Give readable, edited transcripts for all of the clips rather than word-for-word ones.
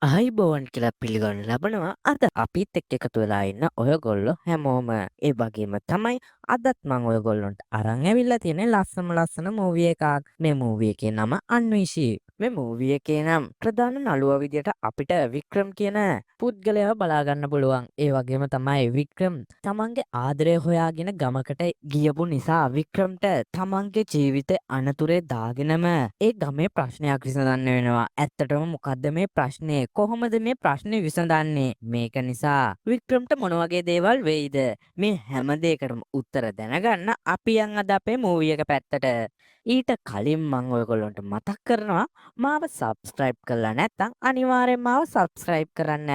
ආයුබෝවන් කියලා පිළිගනු ලබනවා අද අපිත් එක්ක එකතු වෙලා ඉන්න ඔයගොල්ලෝ හැමෝම. ඒ වගේම තමයි අදත් මං ඔයගොල්ලොන්ට අරන් ඇවිල්ලා තියෙන ලස්සනම ලස්සන මූවි එකක්. මේ මූවි එකේ නම අන්වේෂී. මේ මූවි එකේ නම් ප්‍රධාන නළුවා විදියට අපිට වික්‍රම් කියන පුද්ගලයාව බලා ගන්න පුළුවන්. ඒ වගේම තමයි වික්‍රම් තමන්ගේ ආදරය හොයාගෙන ගමකට ගියපු නිසා වික්‍රම්ට තමන්ගේ ජීවිතේ අනතුරේ දාගෙනම ඒ ගමේ ප්‍රශ්නයක් විසඳන්න වෙනවා. ඇත්තටම මොකද්ද මේ ප්‍රශ්නේ? කොහොමද මේ ප්‍රශ්නේ විසඳන්නේ? මේක නිසා වික්‍රම්ට මොන වගේ දේවල් වෙයිද? මේ හැම දෙයකටම උත්තර දැනගන්න අපි යන් අද අපේ මූවි එක පැත්තට. ඊට කලින් මං ඔයගොල්ලන්ට මතක් කරනවා මාව සබ්ස්ක්‍රයිබ් කරලා නැත්නම් අනිවාර්යෙන් මාව සබ්ස්ක්‍රයිබ් කරන්න.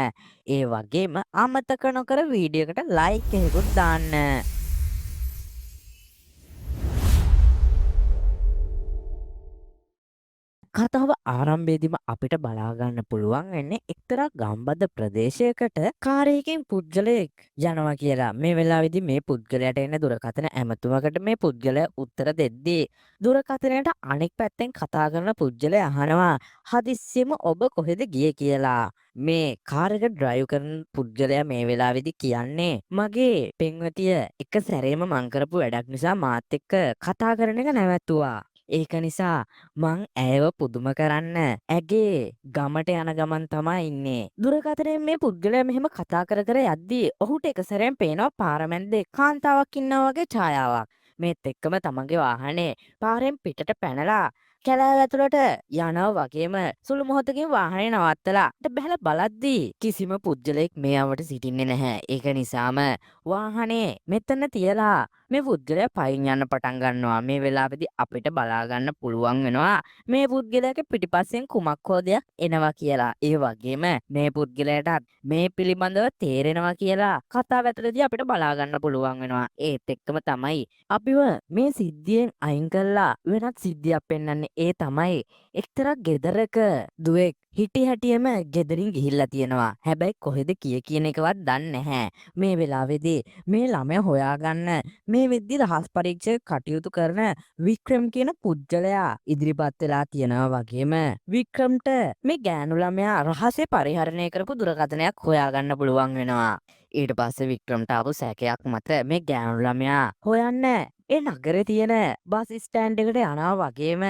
ඒ වගේම අමතක නොකර වීඩියෝ එකට ලයික් එකකුත් දාන්න. කතාව ආරම්භයේදීම අපිට බලා ගන්න පුළුවන් වෙන්නේ එක්තරා ගම්බද ප්‍රදේශයකට කාරයකින් පුද්ගලයෙක් යනවා කියලා. මේ වෙලාවේදී මේ පුද්ගලයාට එන දුරකථන ඇමතුමකට මේ පුද්ගලයා උත්තර දෙද්දී දුරකථනයට අනෙක් පැත්තෙන් කතා කරන පුද්ගලයා අහනවා හදිස්සියෙම ඔබ කොහෙද ගියේ කියලා. මේ කාර් එක ඩ්‍රයිව් කරන පුද්ගලයා මේ වෙලාවේදී කියන්නේ මගේ පෙම්වතිය එක සැරේම මං කරපු වැඩක් නිසා මාත් එක්ක කතා කරන එක නැවැත්තුවා. ඒක නිසා මං ඇයව පුදුම කරන්න ඇගේ ගමට යන ගමන් තමා ඉන්නේ. දුරකථනයෙන් මේ පුද්ගලයා මෙහෙම කතා කර කර යද්දී ඔහුට එක සැරේම පේනවා පාර මැද්දේ කාන්තාවක් ඉන්නවා වගේ ඡායාවක්. මේත් එක්කම තමන්ගේ වාහනේ පාරෙන් පිටට පැනලා කැලෑව ඇතුළට යනවා වගේම සුළු මොහොතකින් වාහනේ නවත්තලා බැහැලා බලද්දී කිසිම පුද්ගලයෙක් මේ අවට සිටින්නේ නැහැ. ඒක නිසාම වාහනේ මෙතන තියලා මේ පුද්ගලයා පයින් යන්න පටන් ගන්නවා. මේ වෙලාවේදී අපිට බලා ගන්න පුළුවන් වෙනවා මේ පුද්ගලයාගේ පිටිපස්සෙන් කුමක් හෝ දෙයක් එනවා කියලා. ඒ වගේම මේ පුද්ගලයාටත් මේ පිළිබඳව තේරෙනවා කියලා කතාව ඇතුළතදී අපිට බලා ගන්න පුළුවන් වෙනවා. ඒත් එක්කම තමයි අපිව මේ සිද්ධියෙන් අයින් කරලා වෙනත් සිද්ධියක් පෙන්වන්නේ. ඒ තමයි එක්තරා ගෙදරක දුවෙක් හිටි හැටියෙම ගෙදරින් ගිහිල්ලා තියෙනවා. හැබැයි කොහෙද කිය කියන එකවත් දන්නේ නැහැ. මේ වෙලාවේදී මේ ළමයා හොයාගන්න මේ වෙද්දි රහස් පරීක්ෂක කටයුතු කරන වික්‍රම් කියන පුද්ගලයා ඉදිරිපත් වෙලා තියෙනවා වගේම වික්‍රම්ට මේ ගෑනු ළමයා රහසේ පරිහරණය කරපු දුරකථනයක් හොයාගන්න පුළුවන් වෙනවා. ඊට පස්සේ වික්‍රම්ට ආපු සැකයක් මත මේ ගෑනු ළමයා හොයන්න ඒ නගරේ තියෙන බස් ස්ටෑන්ඩ් එකට යනවා වගේම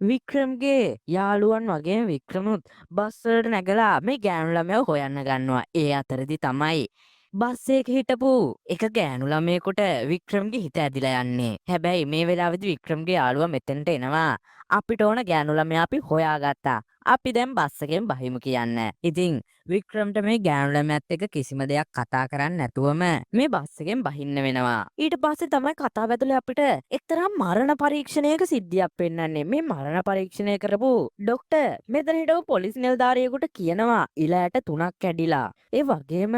වික්‍රම්ගේ යාළුවන් වගේම වික්‍රමුත් බස් වලට නැගලා මේ ගෑනු ළමයාව හොයන්න ගන්නවා. ඒ අතරදි තමයි බස් එකේ හිටපු එක ගෑනු ළමයෙකුට වික්‍රම්ගේ හිත ඇදිලා යන්නේ. හැබැයි මේ වෙලාවේදී වික්‍රම්ගේ යාළුවා මෙතෙන්ට එනවා. අපිට ඕන ගෑනු ළමයා අපි හොයාගත්තා. අපි දැන් බස් එකෙන් බහිමු කියන්න. ඉතින් වික්‍රම්ට මේ ගෑනු ළමයාත් එක්ක කිසිම දෙයක් කතා කරන්න නැතුවම මේ බස් එකෙන් බහින්න වෙනවා. ඊට පස්සේ තමයි කතාව ඇතුලේ අපිට එක්තරා මරණ පරීක්ෂණයක සිද්ධියක් පෙන්වන්නේ. මේ මරණ පරීක්ෂණය කරපු ඩොක්ටර් මෙතන හිටපු පොලිස් නිලධාරියෙකුට කියනවා ඉල ඇට 3ක් කැඩිලා. ඒ වගේම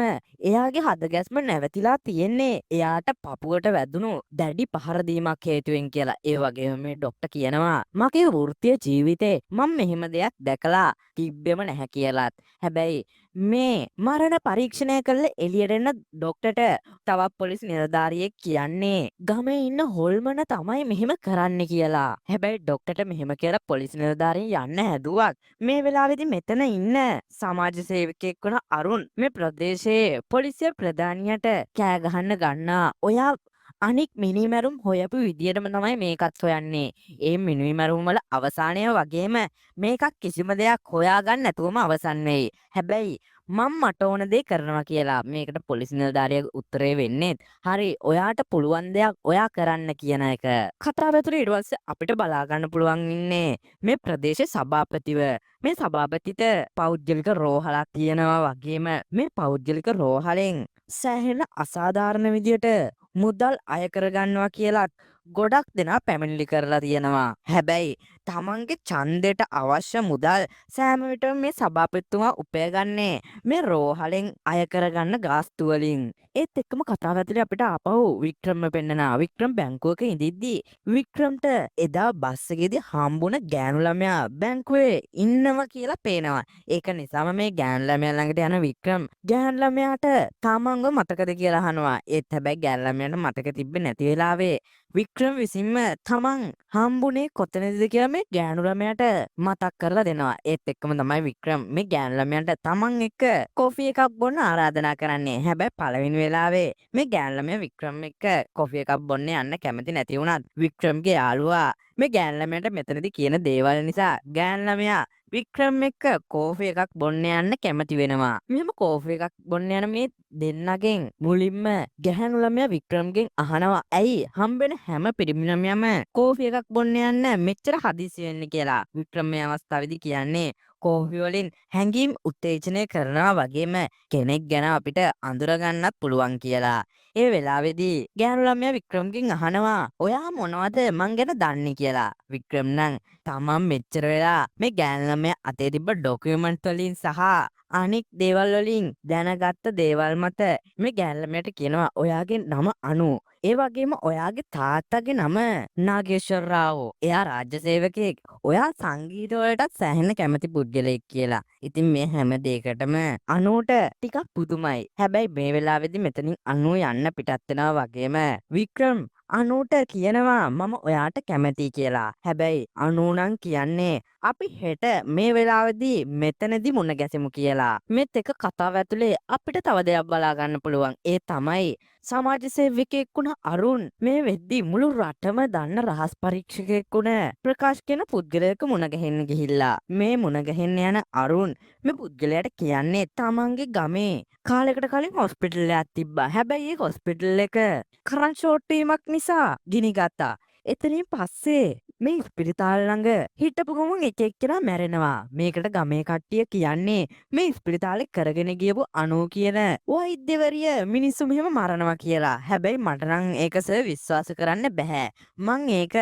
එයාගේ හදගැස්ම නැවතිලා තියෙන්නේ එයාට පපුවට වැදුණු දැඩි පහර දීමක් හේතුවෙන් කියලා. ඒ වගේම මේ ඩොක්ටර් කියනවා මගේ වෘත්තීය ජීවිතේ මම මෙහෙම දෙයක් දැකලා තිබ්බෙම නැහැ කියලත්. හැබැයි මේ මරණ පරීක්ෂණය කරලා එළියට එන ඩොක්ටර්ට තවත් පොලිස් නිලධාරියෙක් කියන්නේ ගමේ ඉන්න හොල්මන තමයි මෙහෙම කරන්න කියලා. හැබැයි ඩොක්ටර්ට මෙහෙම කියලා පොලිස් නිලධාරීන් යන්න හැදුවත් මේ වෙලාවේදී මෙතන ඉන්න සමාජ සේවකයෙක් වන අරුන් මේ ප්‍රදේශයේ පොලිසිය ප්‍රධානියට කෑ ගහන්න ගන්නා. ඔයා අනික් මිනිමැරුම් හොයපු විදියටම තමයි මේකත් හොයන්නේ. ඒ මිනිමැරුම් වල අවසානය වගේම මේකක් කිසිම දෙයක් හොයාගන්න නැතුවම අවසන් වෙයි. හැබැයි මං මට ඕන දේ කරනවා කියලා. මේකට පොලිස් නිලධාරියාගේ උත්තරේ වෙන්නේත් හරි ඔයාට පුළුවන් දෙයක් ඔයා කරන්න කියන එක. කතාව ඇතුලේ ඊට පස්සේ අපිට බලා ගන්න පුළුවන් ඉන්නේ මේ ප්‍රදේශ සභාපතිව. මේ සභාපතිට පෞද්ගලික රෝහලක් තියෙනවා වගේම මේ පෞද්ගලික රෝහලෙන් සෑහෙන අසාධාරණ විදියට මුදල් අය කරගන්නවා කියලත් ගොඩක් දෙනා පැමිණිලි කරලා තියෙනවා. හැබැයි තමන්ගේ ඡන්දයට අවශ්‍ය මුදල් සෑම විටම මේ සභාපතිතුමා උපයගන්නේ මේ රෝහලෙන් අය කරගන්න ගාස්තු වලින්. ඒත් එක්කම කතාව ඇතුලේ අපිට ආපහු වික්‍රම්ව පෙන්නනවා. වික්‍රම් බැංකුවක ඉඳිද්දී වික්‍රම්ට එදා බස් එකේදී හම්බුණ ගෑනු ළමයා බැංකුවේ ඉන්නවා කියලා පේනවා. ඒක නිසාම මේ ගෑනු ළමයා ළඟට යන වික්‍රම් ගෑනු ළමයාට තමන්ව මතකද කියලා අහනවා. ඒත් හැබැයි ගෑනු ළමයාට මතක තිබ්බේ නැති වෙලාවේ වික්‍රම් විසින්ම තමන් හම්බුනේ කොතනදද කියලා මේ මේ ගෑනු ළමයාට මතක් කරලා දෙනවා. ඒත් එක්කම තමයි වික්‍රම් මේ ගෑනු ළමයාට තමන් එක්ක කොෆි එකක් බොන්න ආරාධනා කරන්නේ. හැබැයි පළවෙනි වෙලාවේ මේ ගෑනු ළමයා වික්‍රම් එක්ක කොෆි එකක් බොන්න යන්න කැමති නැති වුණත්, වික්‍රම්ගේ යාළුවා මේ ගෑනු ළමයාට මෙතනදි කියන දේවල් නිසා ගෑනු ළමයා වික්‍රම් එක්ක කෝෆි එකක් බොන්න යන්න කැමති වෙනවා. මෙහෙම කෝෆි එකක් බොන්න යන මේ දෙන්නගෙන් මුලින්ම ගැහැණු ළමයා වික්‍රම්ගෙන් අහනවා, ඇයි හම්බෙන හැම පිරිමි ළමයාම කෝෆි එකක් බොන්න යන්න මෙච්චර හදිසි වෙන්නේ කියලා. වික්‍රම් මේ අවස්ථාවේදී කියන්නේ කෝෆි වලින් හැඟීම් උත්තේජනය කරනවා වගේම කෙනෙක් ගැන අපිට අඳුරගන්නත් පුළුවන් කියලා. ඒ වෙලාවේදී ගෑනු ළමයා වික්‍රම්ගෙන් අහනවා, ඔයා මොනවද මං ගැන දන්නේ කියලා. වික්‍රම් නම් තමන් මෙච්චර වෙලා මේ ගෑනු ළමයා අතේ තිබ්බ ඩොකියුමන්ට් වලින් සහ අනික් දේවල් වලින් දැනගත්ත දේවල් මත මේ ගෑනු ළමයාට කියනවා, ඔයාගේ නම අනු. ඒ වගේම ඔයාගේ තාත්තගේ නම නාගේශ්වර රාවෝ. එයා රාජ්‍ය සේවකයෙක්. ඔයා සංගීත වලටත් සෑහෙන කැමති පුද්ගලයෙක් කියලා. ඉතින් මේ හැම දෙයකටම අනුට ටිකක් පුදුමයි. හැබැයි මේ වෙලාවේදී මෙතනින් අනු යන්න පිටත් වෙනවා වගේම වික්‍රම් අනුට කියනවා මම ඔයාට කැමතියි කියලා. හැබැයි අනු නම් කියන්නේ අපි හෙට මේ වෙලාවේදී මෙතනදී මුණ ගැසෙමු කියලා. මේත් එක කතාව ඇතුලේ අපිට තව දෙයක් බලා ගන්න පුළුවන්. ඒ තමයි සමාජ සේවකයෙක් වුණ අරුන් මේ වෙද්දි මුළු රටම දන්න රහස් පරීක්ෂකයෙක් වුණ ප්‍රකාශ් කියන පුද්ගලයෙක් මුණ ගැහෙන්න ගිහිල්ලා. මේ මුණ ගැහෙන්න යන අරුන් මේ පුද්ගලයාට කියන්නේ තමන්ගේ ගමේ කාලෙකට කලින් හොස්පිටල් එකක් තිබ්බා. හැබැයි ඒ හොස්පිටල් එක කරන්ට් ෂෝට් වීමක් නිසා ගිනි ගත්තා. එතනින් පස්සේ මේ ඉස්පිරිතාල ළඟ හිටපු ගමන් එක එක්කෙනා මැරෙනවා. මේකට ගමේ කට්ටිය කියන්නේ මේ ඉස්පිරිතාලේ කරගෙන ගියපු අනු කියන වෛද්‍යවරිය මිනිස්සු මෙහෙම මරනවා කියලා. හැබැයි මට නම් ඒක සර් විශ්වාස කරන්න බැහැ. මං ඒක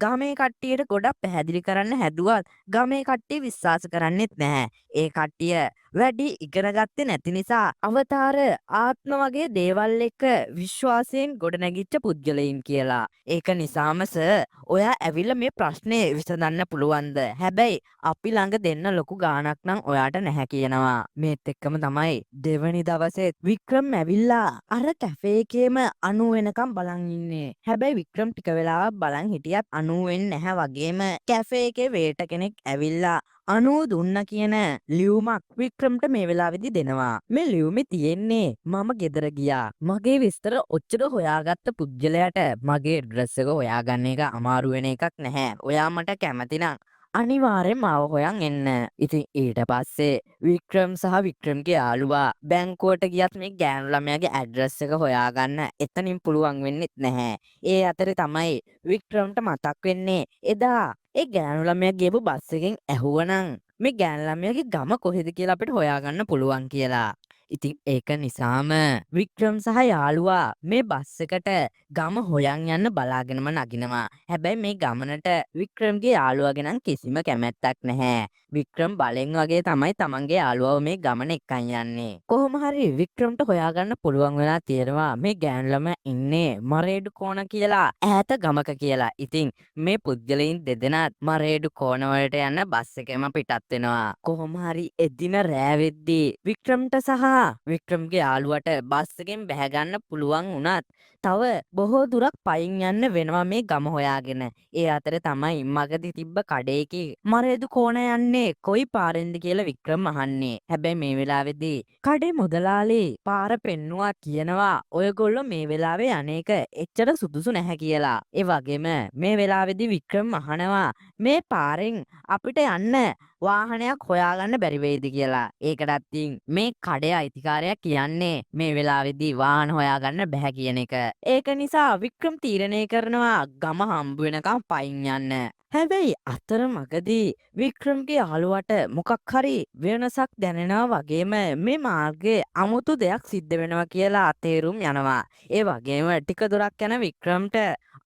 ගමේ කට්ටියට ගොඩක් පැහැදිලි කරන්න හැදුවත් ගමේ කට්ටිය විශ්වාස කරන්නෙත් නැහැ. ඒ කට්ටිය වැඩි ඉගෙන ගත්තේ නැති නිසා අවතාර, ආත්ම වගේ දේවල් එක්ක විශ්වාසයෙන් ගොඩනැගිච්ච පුද්ගලයින් කියලා. ඒක නිසාම සර්, ඔයා ඇවිල්ලා මේ ප්‍රශ්නේ විසඳන්න පුළුවන්ද? හැබැයි අපි ළඟ දෙන්න ලොකු ගාණක් නම් ඔයාට නැහැ කියනවා. මේත් එක්කම තමයි දෙවනි දවසෙත් වික්‍රම් ඇවිල්ලා අර කැෆේ එකේම අනු වෙනකම් බලන් ඉන්නේ. හැබැයි වික්‍රම් ටික වෙලාවක් බලන් හිටියත් අනු වෙන්නේ නැහැ වගේම කැෆේ එකේ වේටර් කෙනෙක් ඇවිල්ලා අනු දුන්න කියන ලියුමක් වික්‍රම්ට මේ වෙලාවේදී දෙනවා. මේ ලියුමේ තියෙන්නේ මම ගෙදර ගියා. මගේ විස්තර ඔච්චර හොයාගත්ත පුද්ගලයාට මගේ ඇඩ්‍රස් එක හොයාගන්න එක අමාරු වෙන එකක් නැහැ. ඔයා මට කැමති නම් අනිවාර්යෙන්ම මාව හොයන් එන්න. ඉතින් ඊට පස්සේ වික්‍රම් සහ වික්‍රම්ගේ යාළුවා බැංකුවට ගියත් මේ ගෑනු ළමයාගේ ඇඩ්‍රස් එක හොයාගන්න එතනින් පුළුවන් වෙන්නෙත් නැහැ. ඒ අතරේ තමයි වික්‍රම්ට මතක් වෙන්නේ එදා ඒ ගෑනු ළමයා ගියපු බස් එකෙන් ඇහුවනම් මේ ගෑනු ළමයාගේ ගම කොහෙද කියලා අපිට හොයාගන්න පුළුවන් කියලා. ඉතින් ඒක නිසාම වික්‍රම් සහ යාළුවා මේ බස් එකට ගම හොයන් යන්න බලාගෙනම නගිනවා. හැබැයි මේ ගමනට වික්‍රම්ගේ යාළුවාගේ නම් කිසිම කැමැත්තක් නැහැ. වික්‍රම් බලෙන් වගේ තමයි තමන්ගේ යාළුවව මේ ගමන එක්කන් යන්නේ. කොහොම හරි වික්‍රම්ට හොයාගන්න පුළුවන් වෙලා තියෙනවා මේ ගෑනු ළමයා ඉන්නේ මරේඩු කෝණ කියලා ඈත ගමක කියලා. ඉතින් මේ පුද්ගලයින් දෙදෙනාත් මරේඩු කෝණ වලට යන්න බස් එකෙම පිටත් වෙනවා. කොහොම හරි එදින රෑ වෙද්දී වික්‍රම්ට සහ වික්‍රම්ගේ යාළුවට බස් එකෙන් බැහැ ගන්න පුළුවන් වුණත් තව බොහෝ දුරක් පයින් යන්න වෙනවා මේ ගම හොයාගෙන. ඒ අතරේ තමයි මගදී තිබ්බ කඩේකේ මරේදු කෝණ යන්නේ කොයි පාරෙන්ද කියලා වික්‍රම් අහන්නේ. හැබැයි මේ වෙලාවේදී කඩේ මුදලාලි පාර පෙන්නුවා කියනවා ඔයගොල්ලෝ මේ වෙලාවේ යන එක එච්චර සුදුසු නැහැ කියලා. ඒ වගේම මේ වෙලාවේදී වික්‍රම් අහනවා මේ පාරෙන් අපිට යන්න වාහනයක් හොයාගන්න බැරි වෙයිද කියලා. ඒකටත් ඉතින් මේ කඩේ අයිතිකාරයා කියන්නේ මේ වෙලාවේදී වාහන හොයාගන්න බැහැ කියන එක. ඒක නිසා වික්‍රම් තීරණය කරනවා ගම හම්බ වෙනකම් පයින් යන්න. හැබැයි අතරමඟදී වික්‍රම්ගේ යාළුවාට මොකක් හරි වෙනසක් දැනෙනවා වගේම මේ මාර්ගයේ අමුතු දෙයක් සිද්ධ වෙනවා කියලා තේරුම් යනවා. ඒ වගේම ටික දුරක් යන වික්‍රම්ට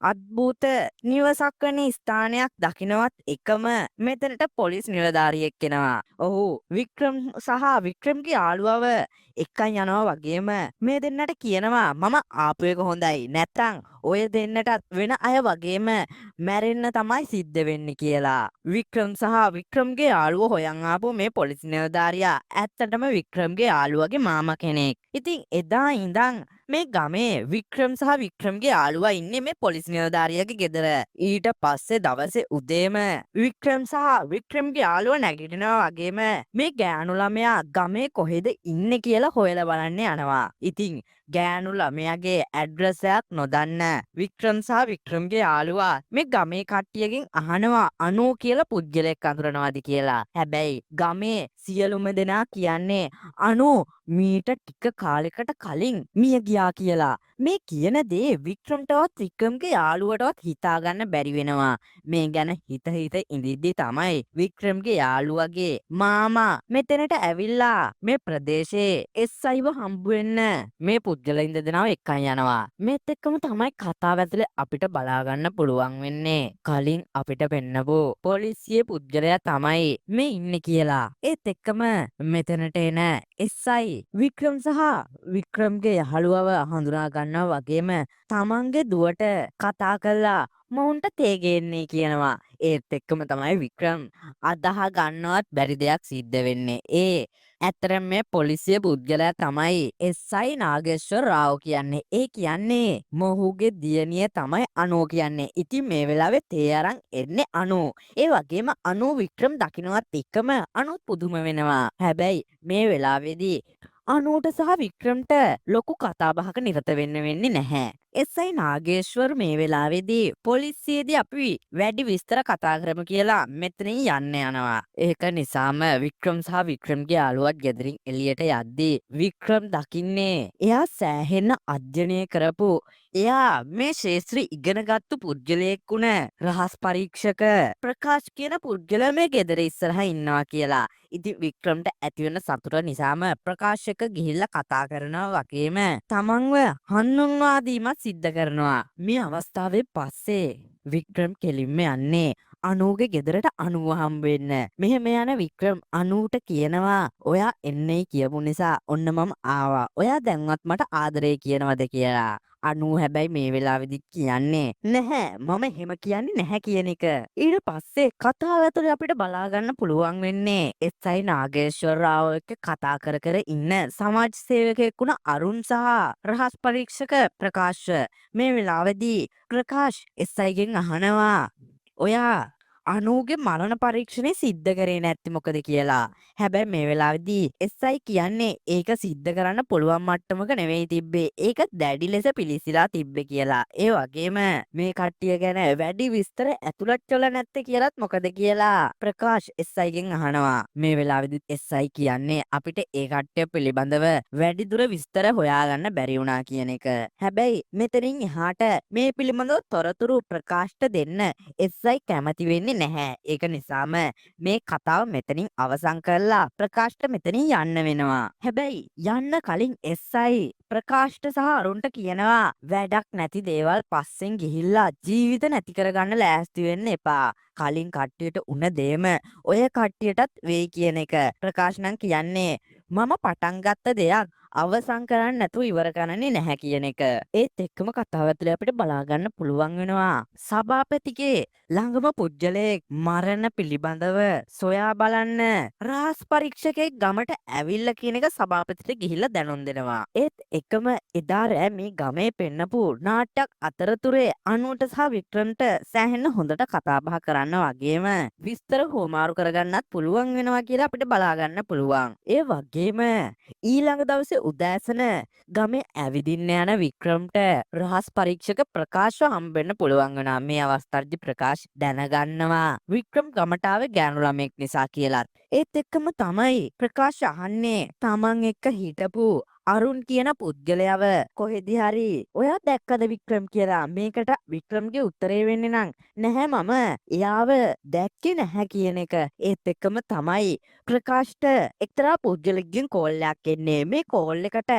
අද්භූත නිවසක් වැනි ස්ථානයක් දකිනවත් එකම මෙතනට පොලිස් නිලධාරියෙක් එනවා. ඔහු වික්‍රම් සහ වික්‍රම්ගේ යාළුවව එක්කන් යනවා වගේම මේ දෙන්නට කියනවා මම ආපු එක හොඳයි, නැත්තං ඔය දෙන්නටත් වෙන අය වගේම මැරෙන්න තමයි සිද්ධ වෙන්නේ කියලා. වික්‍රම් සහ වික්‍රම්ගේ යාළුව හොයන් ආපු මේ පොලිස් නිලධාරියා ඇත්තටම වික්‍රම්ගේ යාළුවගේ මාමා කෙනෙක්. ඉතින් එදා ඉඳන් මේ ගමේ වික්‍රම් සහ වික්‍රම්ගේ යාළුවා ඉන්නේ මේ පොලිස් නිලධාරියාගේ ගෙදර. ඊට පස්සේ දවසේ උදේම වික්‍රම් සහ වික්‍රම්ගේ යාළුවා නැගිටිනවා වගේම මේ ගෑනු ළමයා ගමේ කොහෙද ඉන්නේ කියලා හොයලා බලන්න යනවා. ඉතින් ගෑනු ළමයාගේ ඇඩ්‍රස් එකක් නොදන්න වික්‍රම් සහ වික්‍රම්ගේ යාළුවා මේ ගමේ කට්ටියගෙන් අහනවා අනු කියලා පුද්ගලයෙක් අඳුරනවාද කියලා. හැබැයි ගමේ සියලුම දෙනා කියන්නේ අනු මීට ටික කාලෙකට කලින් මිය ගියා කියලා. මේ කියන දේ වික්‍රම්ටවත් වික්‍රම්ගේ යාළුවටවත් හිතාගන්න බැරි වෙනවා. මේ ගැන හිත හිත ඉඳිද්දි තමයි වික්‍රම්ගේ යාළුවගේ මාමා මෙතනට ඇවිල්ලා මේ ප්‍රදේශයේ SI ව හම්බ වෙන්න මේ පුද්ගලයින් දෙදෙනාව එක්කන් යනවා. මේත් එක්කම තමයි කතාව ඇතුලේ අපිට බලා ගන්න පුළුවන් වෙන්නේ කලින් අපිට පෙන්නපු පොලිසියේ පුද්ගලයා තමයි මේ ඉන්නේ කියලා. ඒත් එක්කම මෙතනට එන SI Vikram සහ වික්‍රම්ගේ යහළුවව හඳුනා ගන්නවා වගේම තමන්ගේ දුවට කතා කරලා මොවුන්ට තේ ගේන්නේ කියනවා. ඒත් එක්කම තමයි වික්‍රම් අදහ ගන්නවත් බැරි දෙයක් සිද්ධ වෙන්නේ. ඒ ඇත්තටම මේ පොලිසිය පුද්ගලයා තමයි SI Nageswara Rao කියන්නේ. ඒ කියන්නේ මොහුගේ දියණිය තමයි අනු කියන්නේ. ඉතින් මේ වෙලාවේ තේ අරන් එන්නේ අනු. ඒ වගේම අනු වික්‍රම් දකින්නවත් එක්කම අනුත් පුදුම වෙනවා. හැබැයි මේ වෙලාවේදී අනුට සහ වික්‍රම්ට ලොකු කතාබහක නිරත වෙන්න වෙන්නේ නැහැ. SI Nageswara මේ වෙලාවේදී පොලිසියේදී අපි වැඩි විස්තර කතා කරමු කියලා මෙතනින් යන්න යනවා. ඒක නිසාම වික්‍රම් සහ වික්‍රම්ගේ යාළුවත් ගෙදරින් එළියට යද්දී වික්‍රම් දකින්නේ එයා සෑහෙන්න අධ්‍යයනය කරපු, එයා මේ ක්ෂේත්‍රය ඉගෙනගත්තු පුද්ගලයෙක් වුණ රහස් පරීක්ෂක ප්‍රකාශ් කියන පුද්ගලයා මේ ගෙදර ඉස්සරහා ඉන්නවා කියලා. ඉතින් වික්‍රම්ට ඇතිවෙන සතුට නිසාම ප්‍රකාශ් එක්ක ගිහිල්ලා කතා කරනවා වගේම තමන්ව හඳුන්වා දීමත් සිද්ධ කරනවා. මේ අවස්ථාවේ පස්සේ වික්‍රම් කෙලින්ම යන්නේ අනූගේ ගෙදරට අනුව හම්බ වෙන්න. මෙහෙම යන වික්‍රම් අනූට කියනවා ඔයා එන්නයි කියපු නිසා ඔන්න මම ආවා. ඔයා දැන්වත් මට ආදරේ කියනවද කියලා. අනූ හැබැයි මේ වෙලාවෙදි කියන්නේ නැහැ, මම එහෙම කියන්නේ නැහැ කියන එක. ඊට පස්සේ කතාව ඇතුලේ අපිට බලා ගන්න පුළුවන් වෙන්නේ SI Nageswara Rao එක්ක කතා කර කර ඉන්න සමාජ සේවකයෙක් වුණ අරුන් සහ රහස් පරීක්ෂක ප්‍රකාශ්. මේ වෙලාවේදී ප්‍රකාශ් SI ගෙන් අහනවා ඔයා අනූගේ මරණ පරීක්ෂණය සිද්ධ කරේ නැත්තේ මොකද කියලා. හැබැයි මේ වෙලාවේදී SI කියන්නේ ඒක සිද්ධ කරන්න පුළුවන් මට්ටමක නෙවෙයි තිබ්බේ. ඒක දැඩි ලෙස පිළිසිලා තිබ්බේ කියලා. ඒ වගේම මේ කට්ටිය ගැන වැඩි විස්තර ඇතුළත් කරලා නැත්තේ කියලත් මොකද කියලා ප්‍රකාශ් SI ගෙන් අහනවා. මේ වෙලාවේදී SI කියන්නේ අපිට ඒ කට්ටිය පිළිබඳව වැඩි දුර විස්තර හොයාගන්න බැරි වුණා කියන එක. හැබැයි මෙතනින් එහාට මේ පිළිබඳව තොරතුරු ප්‍රකාශ්ට දෙන්න SI කැමති වෙන්නේ නැහැ. ඒක නිසාම මේ කතාව මෙතනින් අවසන් කරලා ප්‍රකාශ්ට මෙතනින් යන්න වෙනවා. හැබැයි යන්න කලින් SI ප්‍රකාශ්ට සහ අරුන්ට කියනවා වැඩක් නැති දේවල් පස්සෙන් ගිහිල්ලා ජීවිත නැති කරගන්න ලෑස්ති වෙන්න එපා. කලින් කට්ටියට උන දේම ඔය කට්ටියටත් වෙයි කියන එක. ප්‍රකාශ් නම් කියන්නේ මම පටන් ගත්ත දෙයක් අවසන් කරන්න නැතුව ඉවර කරන්නේ නැහැ කියන එක. ඒත් එක්කම කතාව ඇතුලේ අපිට බලා ගන්න පුළුවන් වෙනවා සභාපතිගේ ළඟම පුද්ගලයෙක් මරණ පිළිබඳව සොයා බලන්න රහස් පරීක්ෂකයෙක් ගමට ඇවිල්ලා කියන එක සභාපතිට ගිහිල්ලා දැනුම් දෙනවා. ඒත් එකම එදා රෑ මේ ගමේ පෙන්නපු නාට්‍යයක් අතරතුරේ අනුට සහ වික්‍රම්ට සෑහෙන්න හොඳට කතා බහ කරන්න වගේම විස්තර හුවමාරු කරගන්නත් පුළුවන් වෙනවා කියලා අපිට බලා ගන්න පුළුවන්. ඒ වගේම ඊළඟ දවසේ උදෑසන ගමේ ඇවිදින්න යන වික්‍රම්ට රහස් පරීක්ෂක ප්‍රකාශ්ව හම්බෙන්න පුළුවන් වෙනවා. මේ අවස්ථාවේදී ප්‍රකාශ් දැනගන්නවා වික්‍රම් ගමට ආවේ ගෑනු ළමයෙක් නිසා කියලත්. ඒත් එක්කම තමයි ප්‍රකාශ් අහන්නේ තමන් එක්ක හිටපු අරුන් කියන පුද්ගලයව කොහෙදි හරි ඔයා දැක්කද වික්‍රම් කියලා. මේකට වික්‍රම්ගේ උත්තරේ වෙන්නේ නම් නැහැ, මම එයාව දැක්කේ නැහැ කියන එක. ඒත් එක්කම තමයි ප්‍රකාශ්ට එක්තරා පුද්ගලෙක්ගෙන් කෝල් එකක් එන්නේ. මේ කෝල් එකට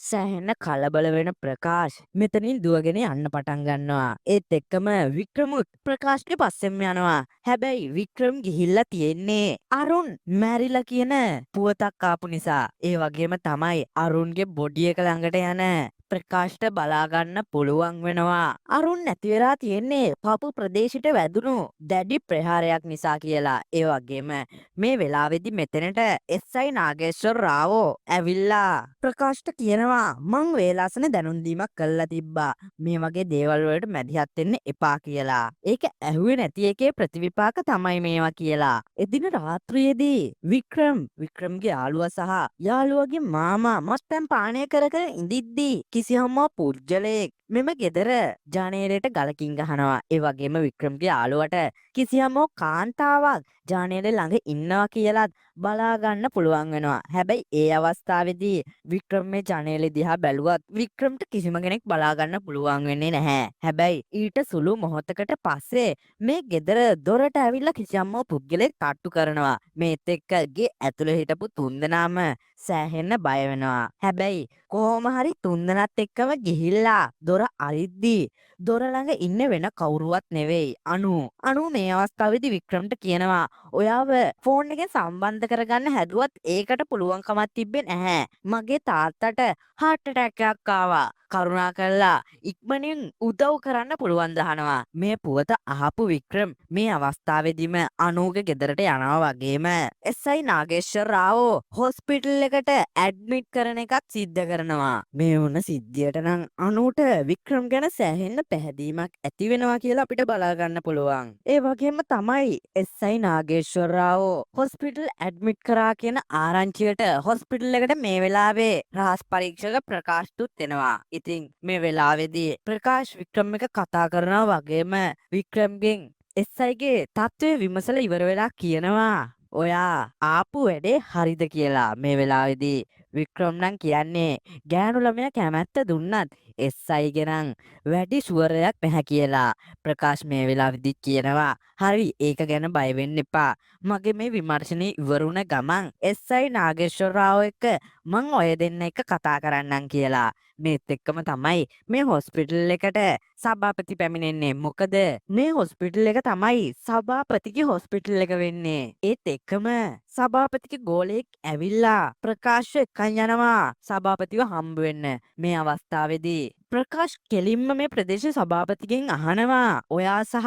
සෑහෙන කලබල වෙන ප්‍රකාශ් මෙතනින් දුවගෙන යන්න පටන් ගන්නවා. ඒත් එක්කම වික්‍රමුත් ප්‍රකාශ්ගේ පස්සෙන්ම යනවා. හැබැයි වික්‍රම් ගිහිල්ලා තියෙන්නේ අරුන් මැරිලා කියන පුවතක් ආපු නිසා. ඒ වගේම තමයි අරුන්ගේ බොඩි එක ළඟට යන ප්‍රකාශ්ට බලාගන්න පුළුවන් වෙනවා. අරුන් නැති වෙලා තියෙන්නේ පපු ප්‍රදේශෙට වැදුණු දැඩි ප්‍රහාරයක් නිසා කියලා. ඒ වගේම මේ වෙලාවේදී මෙතනට එස්.අයි. නාගේශ්වර රාවෝ ඇවිල්ලා ප්‍රකාශ්ට කියනවා මං වේලාසන දැනුම් දීමක් කරලා තිබ්බා. මේ වගේ දේවල් වලට මැදිහත් වෙන්න එපා කියලා. ඒක ඇහුවේ නැති එකේ ප්‍රතිවිපාක තමයි මේවා කියලා. එදින රාත්‍රියේදී වික්‍රම් වික්‍රම්ගේ යාළුවා සහ යාළුවගේ මාමා මත්පැන් පානය කර කර ඉඳිද්දී කිසියම් පුද්ගලයෙක් මෙම ගෙදර ජනේලයට ගලකින් ගහනවා. ඒ වගේම වික්‍රම්ගේ යාළුවට කිසියම් කාන්තාවක් ජනේලෙ ළඟ ඉන්නවා කියලත් බලා ගන්න පුළුවන් වෙනවා. හැබැයි ඒ අවස්ථාවේදී වික්‍රම් මේ ජනේලෙ දිහා බැලුවත් වික්‍රම්ට කිසිම කෙනෙක් බලා ගන්න පුළුවන් වෙන්නේ නැහැ. හැබැයි ඊට සුළු මොහොතකට පස්සේ මේ ගෙදර දොරට ඇවිල්ලා කිසියම් පුද්ගලයෙක් තට්ටු කරනවා. මේත් එක්ක ගේ ඇතුලේ හිටපු තුන්දෙනාම සෑහෙන්න බය වෙනවා. හැබැයි කොහොම හරි තුන්දෙනත් එක්කම ගිහිල්ලා දොර අරිද්දී දොර ළඟ ඉන්නේ වෙන කවුරුවත් නෙවෙයි, අනු. අනු මේ අවස්ථාවේදී වික්‍රම්ට කියනවා ඔයාව ෆෝන් එකෙන් සම්බන්ධ කරගන්න හැදුවත් ඒකට පුළුවන්කමක් තිබ්බේ නැහැ. මගේ තාත්තට හાર્ට් ඇටැක් එකක් ආවා. කරුණා කරලා ඉක්මනින් උදව් කරන්න පුළුවන් ද අහනවා. මේ පුවත අහපු වික්‍රම් මේ අවස්ථාවේදීම අනූගේ ගෙදරට යනවා වගේම එස්.අයි. නාගේශ්වර රාවෝ හොස්පිටල් එකට ඇඩ්මිට් කරන එකත් සිද්ධ කරනවා. මේ වුණ සිද්ධියට නම් අනූට වික්‍රම් ගැන සෑහෙන්න පැහැදීමක් ඇති වෙනවා කියලා අපිට බලා ගන්න පුළුවන්. ඒ වගේම තමයි එස්.අයි. නාගේශ්වර රාවෝ හොස්පිටල් ඇඩ්මිට් කරා කියන ආරංචියට හොස්පිටල් එකට මේ වෙලාවේ රහස් පරීක්ෂක ප්‍රකාශ්තුත් එනවා. ඉතින් මේ වෙලාවේදී ප්‍රකාශ් වික්‍රම් එක කතා කරනවා වගේම වික්‍රම්ගෙන් එස්.අයි.ගේ තත්ත්වය විමසලා ඉවර වෙලා කියනවා ඔයා ආපු වැඩේ හරිද කියලා. මේ වෙලාවේදී වික්‍රම් නම් කියන්නේ ගෑනු ළමයා කැමැත්ත දුන්නත් එස්.අයි.ගේ නම් වැඩි ෂුවරයක් නැහැ කියලා. ප්‍රකාශ් මේ වෙලාවේදී කියනවා හරි, ඒක ගැන බය වෙන්න එපා. මගේ මේ විමර්ශනය ඉවර වුණ ගමන් එස්.අයි. නාගේශ්වර රාවෝ එක්ක මං ඔය දෙන්න එක්ක කතා කරන්නම් කියලා. මේත් එක්කම තමයි මේ හොස්පිටල් එකට සභාපති පැමිණෙන්නේ. මොකද මේ හොස්පිටල් එක තමයි සභාපතිගේ හොස්පිටල් එක වෙන්නේ. ඒත් එක්කම සභාපතිගේ ගෝලයෙක් ඇවිල්ලා ප්‍රකාශ්ව එක්කන් යනවා සභාපතිව හම්බ වෙන්න. මේ අවස්ථාවේදී ප්‍රකාශ් කෙලින්ම මේ ප්‍රදේශ සභාපතිගෙන් අහනවා ඔයා සහ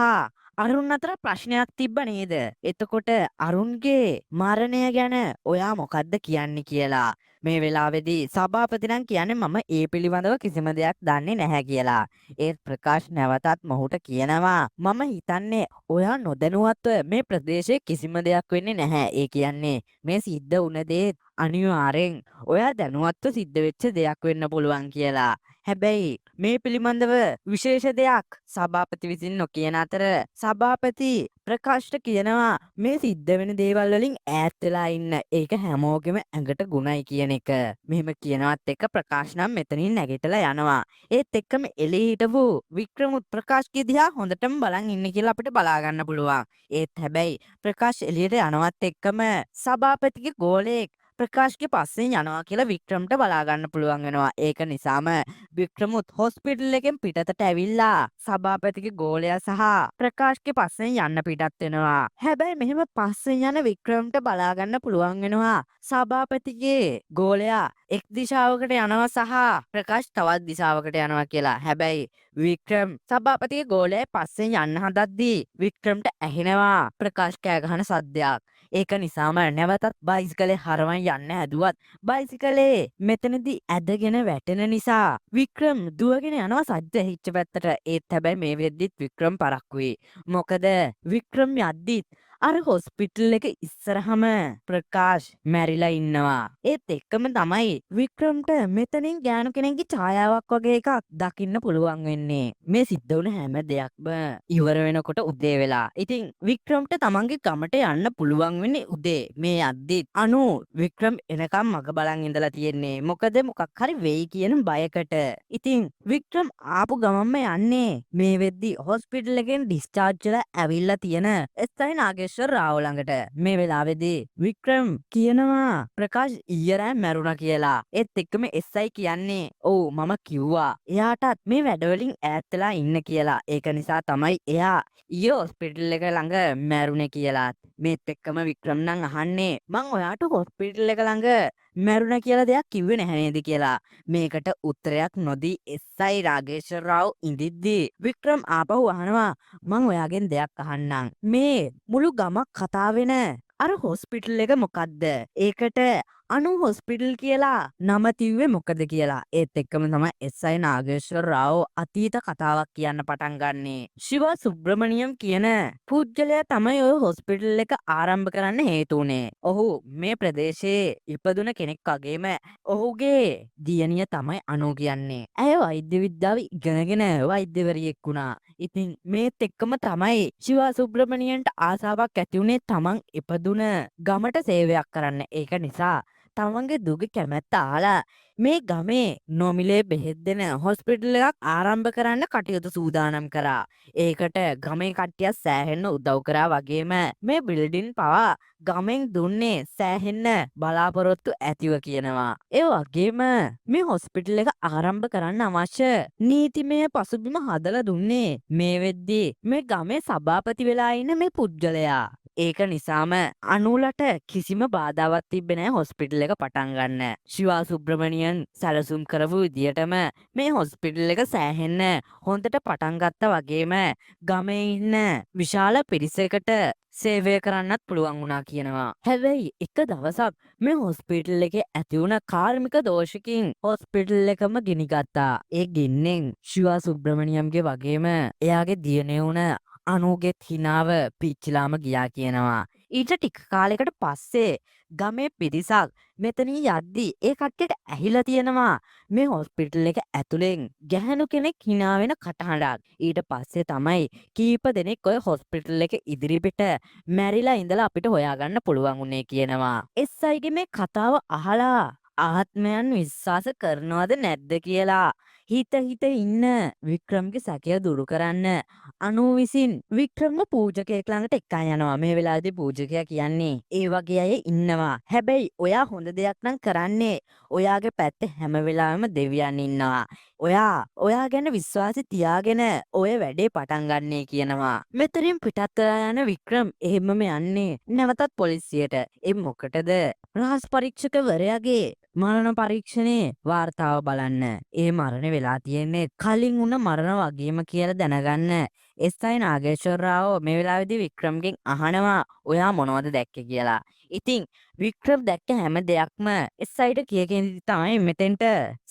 අරුන් අතර ප්‍රශ්නයක් තිබ්බ නේද? එතකොට අරුන්ගේ මරණය ගැන ඔයා මොකද්ද කියන්නේ කියලා. මේ වෙලාවේදී සභාපති නම් කියන්නේ මම ඒ පිළිබඳව කිසිම දෙයක් දන්නේ නැහැ කියලා. ඒත් ප්‍රකාශ් නැවතත් මොහුට කියනවා මම හිතන්නේ ඔයා නොදැනුවත්ව මේ ප්‍රදේශයේ කිසිම දෙයක් වෙන්නේ නැහැ. ඒ කියන්නේ මේ සිද්ධ වුණ දේ අනිවාර්යෙන් ඔයා දැනුවත්ව සිද්ධ වෙච්ච දෙයක් වෙන්න පුළුවන් කියලා. හැබැයි මේ පිළිබඳව විශේෂ දෙයක් සභාපති විසින් නොකියන අතර සභාපති ප්‍රකාශ්ට කියනවා මේ සිද්ධ වෙන දේවල් වලින් ඈත් වෙලා ඉන්න. ඒක හැමෝගෙම ඇඟට ගුණයි කියන එක. මෙහෙම කියනවත් එක්ක ප්‍රකාශ් නම් මෙතනින් නැගිටලා යනවා. ඒත් එක්කම එළියේ හිටපු වික්‍රමුත් ප්‍රකාශ්ගේ දිහා හොඳටම බලන් ඉන්නේ කියලා අපිට බලා ගන්න පුළුවන්. ඒත් හැබැයි ප්‍රකාශ් එළියට යනවත් එක්කම සභාපතිගේ ගෝලයෙක් ප්‍රකාශ්ගේ පස්සෙන් යනවා කියලා වික්‍රම්ට බලා ගන්න පුළුවන් වෙනවා. ඒක නිසාම වික්‍රමුත් හොස්පිටල් එකෙන් පිටතට ඇවිල්ලා සභාපතිගේ ගෝලයා සහ ප්‍රකාශ්ගේ පස්සෙන් යන්න පිටත් වෙනවා. හැබැයි මෙහෙම පස්සෙන් යන වික්‍රම්ට බලා ගන්න පුළුවන් වෙනවා සභාපතිගේ ගෝලයා එක් දිශාවකට යනවා සහ ප්‍රකාශ් තවත් දිශාවකට යනවා කියලා. හැබැයි වික්‍රම් සභාපතිගේ ගෝලයා පස්සෙන් යන්න හදද්දී වික්‍රම්ට ඇහෙනවා ප්‍රකාශ් කෑ ගහන සද්දයක්. ඒක නිසාම නැවතත් බයිසිකලේ හරවන් යන්න හැදුවත් බයිසිකලේ මෙතනදී ඇදගෙන වැටෙන නිසා වික්‍රම් දුවගෙන යනවා සද්ද ඇහිච්ච පැත්තට. ඒත් හැබැයි මේ වෙද්දිත් වික්‍රම් පරක්කුයි. මොකද වික්‍රම් යද්දිත් අර හොස්පිටල් එක ඉස්සරහම ප්‍රකාශ් මැරිලා ඉන්නවා. ඒත් එක්කම තමයි වික්‍රම්ට මෙතනින් ගෑනු කෙනෙක්ගේ ඡායාවක් වගේ එකක් දකින්න පුළුවන් වෙන්නේ. මේ සිද්ධ වුණ හැම දෙයක්ම ඉවර වෙනකොට උදේ වෙලා. ඉතින් වික්‍රම්ට තමන්ගේ ගමට යන්න පුළුවන් වෙන්නේ උදේ. මේ යද්දිත් අනු වික්‍රම් එනකම් මග බලන් ඉඳලා තියෙන්නේ. මොකද මොකක් හරි වෙයි කියන බයකට. ඉතින් වික්‍රම් ආපු ගමන්ම යන්නේ මේ වෙද්දි හොස්පිටල් එකෙන් ඩිස්චාර්ජ් වෙලා ඇවිල්ලා තියෙන එස්.අයි. නාගේශ්වර රාවෝ ළඟට. මේ වෙලාවේදී වික්‍රම් කියනවා ප්‍රකාශ් ඊයේ රෑ මැරුණා කියලා. ඒත් එක්කම එස්.අයි කියන්නේ ඔව් මම කිව්වා එයාටත් මේ වැඩවලින් ඈත් වෙලා ඉන්න කියලා. ඒක නිසා තමයි එයා ඊයේ හොස්පිටල් එක ළඟ මැරුණේ කියලා. මේත් එක්කම වික්‍රම් නම් අහන්නේ මං ඔයාට හොස්පිටල් එක ළඟ මැරුණා කියලා දෙයක් කිව්වේ නැහැ නේද කියලා. මේකට උත්තරයක් නොදී එස්.අයි රාගේශ්වර රාව් ඉඳිද්දී වික්‍රම් ආපහු අහනවා මං ඔයාගෙන් දෙයක් අහන්නම්. මේ මුළු ගමක් කතා වෙන අර හොස්පිටල් එක මොකද්ද? ඒකට අනු හොස්පිටල් කියලා නම තිව්වේ මොකද කියලා. ඒත් එක්කම තමයි එස්.අයි නාගේශ්වර රාව් අතීත කතාවක් කියන්න පටන් ගන්නෙ. ශිවා සුබ්‍රමණියම් කියන පුද්ගලයා තමයි ඔය හොස්පිටල් එක ආරම්භ කරන්න හේතු වුණේ. ඔහු මේ ප්‍රදේශයේ ඉපදුන කෙනෙක් වගේම ඔහුගේ දියණිය තමයි අනු කියන්නේ. ඇය වෛද්‍ය විද්‍යාව ඉගෙනගෙන වෛද්‍යවරියෙක් වුණා. ඉතින් මේත් එක්කම තමයි ශිවා සුබ්‍රමණියන්ට ආසාවක් ඇති වුණේ තමන් ඉපදුන ගමට සේවයක් කරන්න. ඒක නිසා තමන්ගේ දුගේ කැමැත්ත අහලා මේ ගමේ නොමිලේ බෙහෙත් දෙන හොස්පිටල් එකක් ආරම්භ කරන්න කටයුතු සූදානම් කරා. ඒකට ගමේ කට්ටියත් සෑහෙන්න උදව් කරා වගේම මේ බිල්ඩින් පවා ගමෙන් දුන්නේ සෑහෙන්න බලාපොරොත්තු ඇතිව කියනවා. ඒ වගේම මේ හොස්පිටල් එක ආරම්භ කරන්න අවශ්‍ය නීතිමය පසුබිම හදලා දුන්නේ මේ වෙද්දී මේ ගමේ සභාපති වෙලා ඉන්න මේ පුද්ගලයා. ඒක නිසාම අනූලට කිසිම බාධාවක් තිබ්බේ නෑ හොස්පිටල් එක පටන් ගන්න. ශිවා සුබ්‍රමණියන් සැලසුම් කරපු විදියටම මේ හොස්පිටල් එක සෑහෙන්න හොඳට පටන් ගත්තා වගේම ගමේ ඉන්න විශාල පිරිසකට සේවය කරන්නත් පුළුවන් වුණා කියනවා. හැබැයි එක දවසක් මේ හොස්පිටල් එකේ ඇති වුණ කාර්මික දෝෂකින් හොස්පිටල් එකම ගිනි ගත්තා. ඒ ගින්නෙන් ශිවා සුබ්‍රමණියම්ගේ වගේම එයාගේ දියණිය වුණ අනූගෙත් හිනාව පිච්චිලාම ගියා කියනවා. ඊට ටික කාලෙකට පස්සේ ගමේ පිරිසක් මෙතනින් යද්දි ඒ කට්ටියට ඇහිලා තියෙනවා මේ හොස්පිටල් එක ඇතුලෙන් ගැහැණු කෙනෙක් හිනා වෙන කටහඬක්. ඊට පස්සේ තමයි කීප දෙනෙක් ඔය හොස්පිටල් එක ඉදිරිපිට මැරිලා ඉඳලා අපිට හොයාගන්න පුළුවන් වුණේ කියනවා. එස්.අයි ගේ මේ කතාව අහලා ආත්මයන් විශ්වාස කරනවද නැද්ද කියලා හිත හිත ඉන්න වික්‍රම්ගේ සැකය දුරු කරන්න අනු විසින් වික්‍රම්ව පූජකයෙක් ළඟට එක්කන් යනවා. මේ වෙලාවේදී පූජකයා කියන්නේ ඒ වගේ අය ඉන්නවා. හැබැයි ඔයා හොඳ දෙයක් නම් කරන්නේ ඔයාගේ පැත්තේ හැම වෙලාවෙම දෙවියන් ඉන්නවා. ඔයා ඔයා ගැන විශ්වාසය තියාගෙන ඔය වැඩේ පටන් ගන්නේ කියනවා. මෙතනින් පිටත් වෙලා යන වික්‍රම් එහෙමම යන්නේ නැවතත් පොලිසියට. ඒ මොකටද? රහස් පරීක්ෂකවරයාගේ මරණ පරීක්ෂණයේ වාර්තාව බලන්න. ඒ මරණ වෙලා තියෙන්නේ කලින් වුණ මරණ වගේම කියලා දැනගන්න. එස්.අයි නාගේශ්වර රාවෝ මේ වෙලාවේදී වික්‍රම්ගෙන් අහනවා ඔයා මොනවද දැක්කේ කියලා. ඉතින් වික්‍රම් දැක්ක හැම දෙයක්ම එස්.අයිට කිය කිය ඉඳිද්දි තමයි මෙතෙන්ට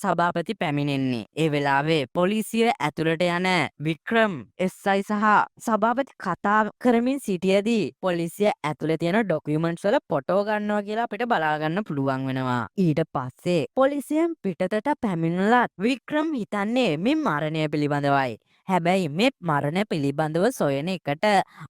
සභාපති පැමිණෙන්නේ. ඒ වෙලාවේ පොලිසිය ඇතුළට යන වික්‍රම් එස්.අයි සහ සභාපති කතා කරමින් සිටියදී පොලිසිය ඇතුලේ තියෙන ඩොකියුමන්ට්ස් වල ෆොටෝ ගන්නවා කියලා අපිට බලා ගන්න පුළුවන් වෙනවා. ඊට පස්සේ පොලිසියෙන් පිටතට පැමිණලත් වික්‍රම් හිතන්නේ මේ මරණය පිළිබඳවයි. හැබැයි මේ මරණ පිළිබඳව සොයන එකට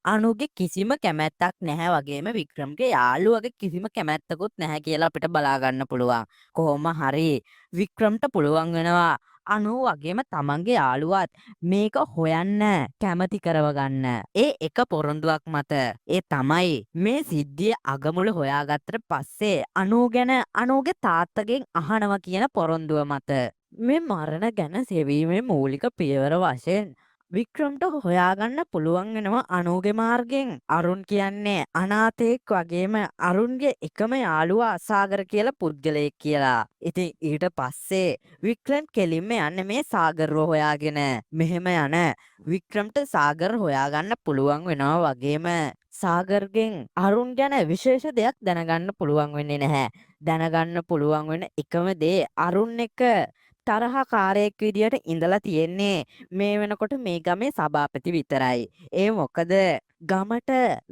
අනුගේ කිසිම කැමැත්තක් නැහැ වගේම වික්‍රම්ගේ යාළුවගේ කිසිම කැමැත්තකුත් නැහැ කියලා අපිට බලා ගන්න පුළුවන්. කොහොම හරි වික්‍රම්ට පුළුවන් වෙනවා අනු වගේම තමන්ගේ යාළුවත් මේක හොයන්න කැමති කරව ගන්න. ඒ එක පොරොන්දුවක් මත. ඒ තමයි මේ සිද්ධිය අගමුල හොයාගත්තට පස්සේ අනු ගැන අනුගේ තාත්තගෙන් අහනවා කියන පොරොන්දුව මත. මේ මරණ ගැන සෙවීමේ මූලික පියවර වශයෙන් වික්‍රම්ට හොයාගන්න පුළුවන් වෙනවා අනුගේ මාර්ගයෙන්. අරුන් කියන්නේ අනාථයෙක් වගේම අරුන්ගේ එකම යාළුවා සාගර කියලා පුද්ගලයෙක් කියලා. ඉතින් ඊට පස්සේ වික්‍රම් කෙලින්ම යන්නේ මේ සාගර්ව හොයාගෙන. මෙහෙම යන වික්‍රම්ට සාගර් හොයාගන්න පුළුවන් වෙනවා වගේම සාගර්ගෙන් අරුන් ගැන විශේෂ දෙයක් දැනගන්න පුළුවන් වෙන්නේ නැහැ. දැනගන්න පුළුවන් වෙන එකම දේ අරුන් එක්ක තරහකාරයෙක් විදියට ඉඳලා තියෙන්නේ මේ වෙනකොට මේ ගමේ සභාපති විතරයි. ඒ මොකද ගමට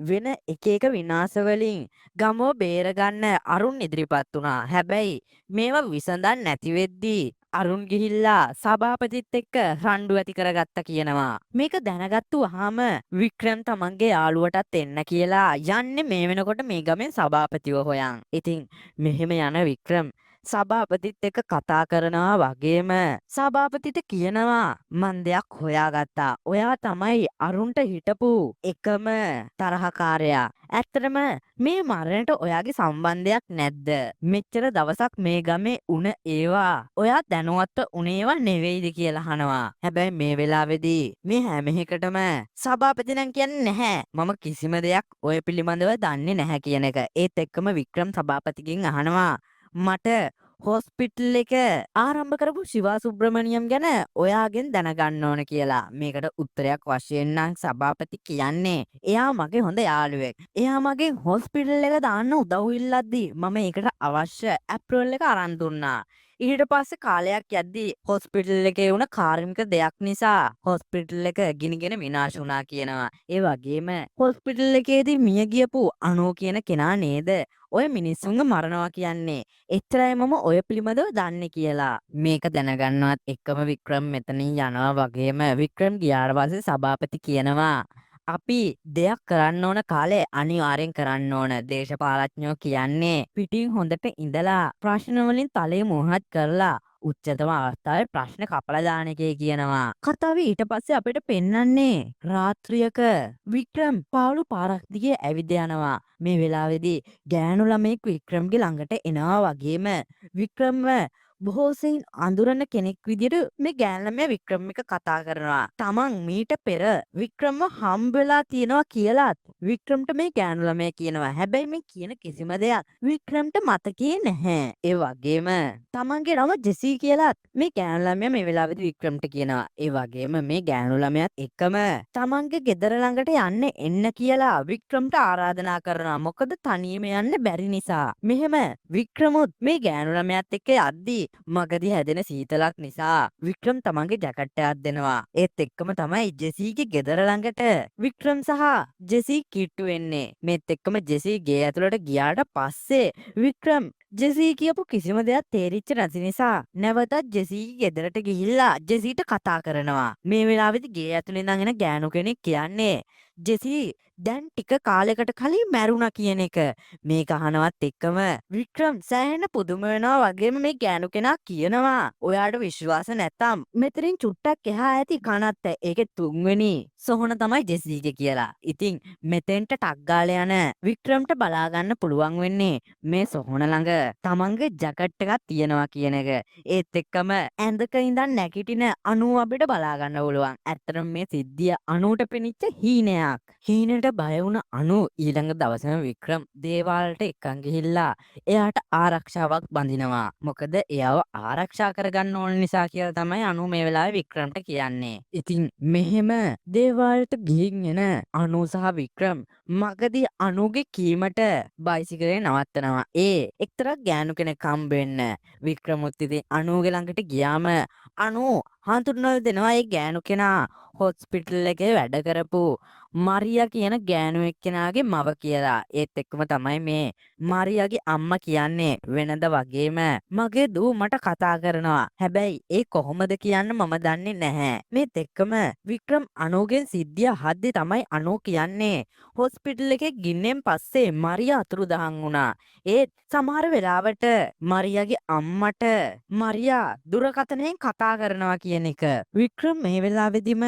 වෙන එක එක විනාශ වලින් ගමව බේරගන්න අරුන් ඉදිරිපත් වුණා. හැබැයි මේවා විසඳන්න නැති වෙද්දී අරුන් ගිහිල්ලා සභාපතිත් එක්ක රණ්ඩු ඇති කරගත්ත කියනවා. මේක දැනගත්තු වහාම වික්‍රම් තමන්ගේ යාළුවටත් එන්න කියලා යන්නේ මේ වෙනකොට මේ ගමේ සභාපතිව හොයන්. ඉතින් මෙහෙම යන වික්‍රම් සභාපතිත් එක්ක කතා කරනවා වගේම සභාපතිට කියනවා මං දෙයක් හොයාගත්තා. ඔයා තමයි අරුන්ට හිටපු එකම තරහකාරයා. ඇත්තටම මේ මරණයට ඔයාගේ සම්බන්ධයක් නැද්ද? මෙච්චර දවසක් මේ ගමේ උන ඒවා ඔයා දැනුවත්ව උන ඒවා නෙවෙයිද කියලා අහනවා. හැබැයි මේ වෙලාවේදී මේ හැම එකටම සභාපති නම් කියන්නේ නැහැ. මම කිසිම දෙයක් ඔය පිළිබඳව දන්නේ නැහැ කියන එක. ඒත් එක්කම වික්‍රම් සභාපතිගෙන් අහනවා මට හොස්පිටල් එක ආරම්භ කරපු ශිවා සුබ්‍රමණියම් ගැන ඔයාගෙන් දැනගන්න ඕන කියලා. මේකට උත්තරයක් වශයෙන් නම් සභාපති කියන්නේ එයා මගේ හොඳ යාළුවෙක්. එයා මගෙන් හොස්පිටල් එක දාන්න උදව් ඉල්ලද්දි මම ඒකට අවශ්‍ය ඇප්‍රූවල් එක අරන් දුන්නා. ඊට පස්සේ කාලයක් යද්දි හොස්පිටල් එකේ වුණ කාර්මික දෙයක් නිසා හොස්පිටල් එක ගිනිගෙන විනාශ වුණා කියනවා. ඒ වගේම හොස්පිටල් එකේදී මිය ගියපු අනෝ කියන කෙනා නේද ඔය මිනිස්සුන්ව මරනවා කියන්නේ. එච්චරයි මම ඔය පිළිබඳව දන්නේ කියලා. මේක දැනගන්නවත් එක්කම වික්‍රම් මෙතනින් යනවා වගේම වික්‍රම් ගියාට පස්සේ සභාපති කියනවා, අපි දෙයක් කරන්න ඕන කාලේ අනිවාර්යෙන් කරන්න ඕන. දේශපාලඥයෝ කියන්නේ පිටින් හොඳට ඉඳලා ප්‍රශ්න වලින් තලය මුවහත් කරලා උච්චතම අවස්ථාවේ ප්‍රශ්න කපලා දාන එකේ කියනවා. කතාවේ ඊට පස්සේ අපිට පෙන්වන්නේ රාත්‍රියක වික්‍රම් පාළු පාරක් දිගේ ඇවිද යනවා. මේ වෙලාවේදී ගෑනු ළමයෙක් වික්‍රම්ගේ ළඟට එනවා වගේම වික්‍රම්ව බොහෝ සෙයින් අඳුරන කෙනෙක් විදියට මේ ගෑනු ළමයා වික්‍රම් එක්ක කතා කරනවා. තමන් මීට පෙර වික්‍රම්ව හම්බ වෙලා තියෙනවා කියලාත් වික්‍රම්ට මේ ගෑනු ළමයා කියනවා. හැබැයි මේ කියන කිසිම දෙයක් වික්‍රම්ට මතකයේ නැහැ. ඒ වගේම තමන්ගේ නම ජෙසී කියලාත් මේ ගෑනු ළමයා මේ වෙලාවේදී වික්‍රම්ට කියනවා. ඒ වගේම මේ ගෑනු ළමයාත් එක්කම තමන්ගේ ගෙදර ළඟට යන්න එන්න කියලා වික්‍රම්ට ආරාධනා කරනවා. මොකද තනියම යන්න බැරි නිසා. මෙහෙම වික්‍රමුත් මේ ගෑනු ළමයාත් එක්ක යද්දී මගදී හැදෙන සීතලක් නිසා වික්‍රම් තමන්ගේ ජැකට් එකක් දෙනවා. ඒත් එක්කම තමයි ජෙසීගේ ගෙදර ළඟට වික්‍රම් සහ ජෙසී කිට්ටු වෙන්නේ. මේත් එක්කම ජෙසී ගේ ඇතුළට ගියාට පස්සේ වික්‍රම් ජෙසී කියපු කිසිම දෙයක් තේරිච්ච නැති නිසා නැවතත් ජෙසීගේ ගෙදරට ගිහිල්ලා ජෙසීට කතා කරනවා. මේ වෙලාවේදී ගේ ඇතුළේ ඉඳන් එන ගෑනු කෙනෙක් කියන්නේ ජෙසී දැන් ටික කාලෙකට කලින් මැරුණා කියන එක. මේක අහනවත් එක්කම වික්‍රම් සෑහෙන පුදුම වෙනවා වගේම මේ ගෑනු කෙනා කියනවා, ඔයාට විශ්වාස නැත්තම් මෙතනින් චුට්ටක් එහා ඇති කනත්ත ඒකේ තුන්වෙනි සොහොන තමයි ජෙසීගේ කියලා. ඉතින් මෙතෙන්ට ටක් ගාලා යන වික්‍රම්ට බලා ගන්න පුළුවන් වෙන්නේ මේ සොහොන ළඟ තමන්ගේ ජැකට් එකක් තියෙනවා කියන එක. ඒත් එක්කම ඇඳක ඉඳන් නැගිටින අනුව අපිට බලා ගන්න පුළුවන්. ඇත්තටම මේ සිද්ධිය අනුවට පෙනිච්ච හීනයක්. හීනට බය වුණ අනු ඊළඟ දවසම වික්‍රම් දේවාලට එක්කන් ගිහිල්ලා එයාට ආරක්ෂාවක් බඳිනවා. මොකද එයාව ආරක්ෂා කරගන්න ඕන නිසා කියලා තමයි අනු මේ වෙලාවේ වික්‍රම්ට කියන්නේ. ඉතින් මෙහෙම දේවාලට ගිහින් එන අනු සහ වික්‍රම් මගදී අනුගේ කීමට බයිසිකලේ නවත්තනවා. ඒ එක්තරා ගෑනු කෙනෙක් හම්බ වෙන්න. වික්‍රමුත් ඉතින් අනුගේ ළඟට ගියාම අනු හඳුන්වලා දෙනවා ඒ ගෑනු කෙනා හොස්පිටල් එකේ වැඩ කරපු මරියා කියන ගෑනු එක්කෙනාගේ මව කියලා. ඒත් එක්කම තමයි මේ මරියාගේ අම්මා කියන්නේ වෙනද වගේම මගේ දුව මට කතා කරනවා. හැබැයි ඒ කොහොමද කියන්න මම දන්නේ නැහැ. මේත් එක්කම වික්‍රම් අනෝගෙන් සිද්ධිය අහද්දි තමයි අනෝ කියන්නේ හොස්පිටල් එකේ ගින්නෙන් පස්සේ මරියා අතුරුදහන් වුණා. ඒත් සමහර වෙලාවට මරියාගේ අම්මට මරියා දුරකථනයෙන් කතා කරනවා කියන එක. වික්‍රම් මේ වෙලාවෙදිම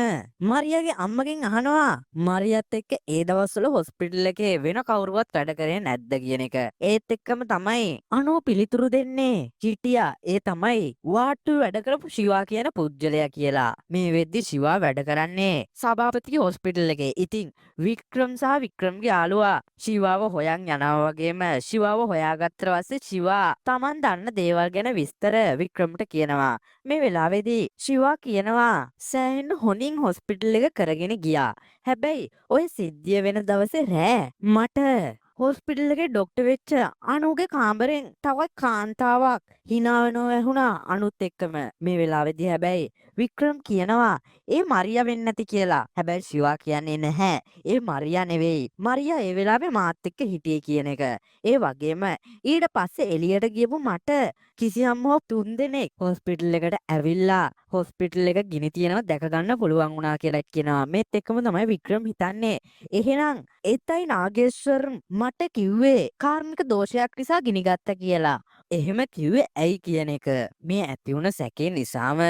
මරියාගේ අම්මගෙන් අහනවා මරියත් එක්ක ඒ දවස්වල හොස්පිටල් එකේ වෙන කවුරුවත් වැඩ කරේ නැද්ද කියන එක. ඒත් එක්කම තමයි අනෝ පිළිතුරු දෙන්නේ හිටියා, ඒ තමයි වාට්ටුවේ වැඩ කරපු ශිවා කියන පුද්ගලයා කියලා. මේ වෙද්දි ශිවා වැඩ කරන්නේ සභාපතිගේ හොස්පිටල් එකේ. ඉතින් වික්‍රම් සහ වික්‍රම්ගේ යාළුවා ශිවාව හොයන් යනවා වගේම ශිවාව හොයාගත්තට පස්සේ ශිවා තමන් දන්න දේවල් ගැන විස්තර වික්‍රම්ට කියනවා. මේ වෙලාවේදී ශිවා කියනවා සෑහෙන හොඳින් හොස්පිටල් එක කරගෙන ගියා. හැබැයි ඔය සිද්ධිය වෙන දවසේ රෑ මට හොස්පිටල් එකේ ඩොක්ටර් වෙච්ච අනුගේ කාමරෙන් තවත් කාන්තාවක් හිනා වෙනව ඇහුණා අනුත් එක්කම. මේ වෙලාවේදී හැබැයි වික්‍රම් කියනවා ඒ මරියා වෙන්න ඇති කියලා. හැබැයි ශිවා කියන්නේ නැහැ, ඒ මරියා නෙවෙයි. මරියා ඒ වෙලාවේ මාත් එක්ක හිටියේ කියන එක. ඒ වගේම ඊට පස්සේ එළියට ගියපු මට කිසියම් හෝ 3 දෙනෙක් හොස්පිටල් එකට ඇවිල්ලා හොස්පිටල් එක ගිනි තියනවා දැක ගන්න පුළුවන් වුණා කියලා කියනවා. මේත් එක්කම තමයි වික්‍රම් හිතන්නේ, එහෙනම් ඒතයි නාගේශ්වර් මට කිව්වේ කාර්මික දෝෂයක් නිසා ගිනි ගත්තා කියලා. එහෙම කිව්වේ ඇයි කියන එක. මේ ඇති වුණ සැකේ නිසාම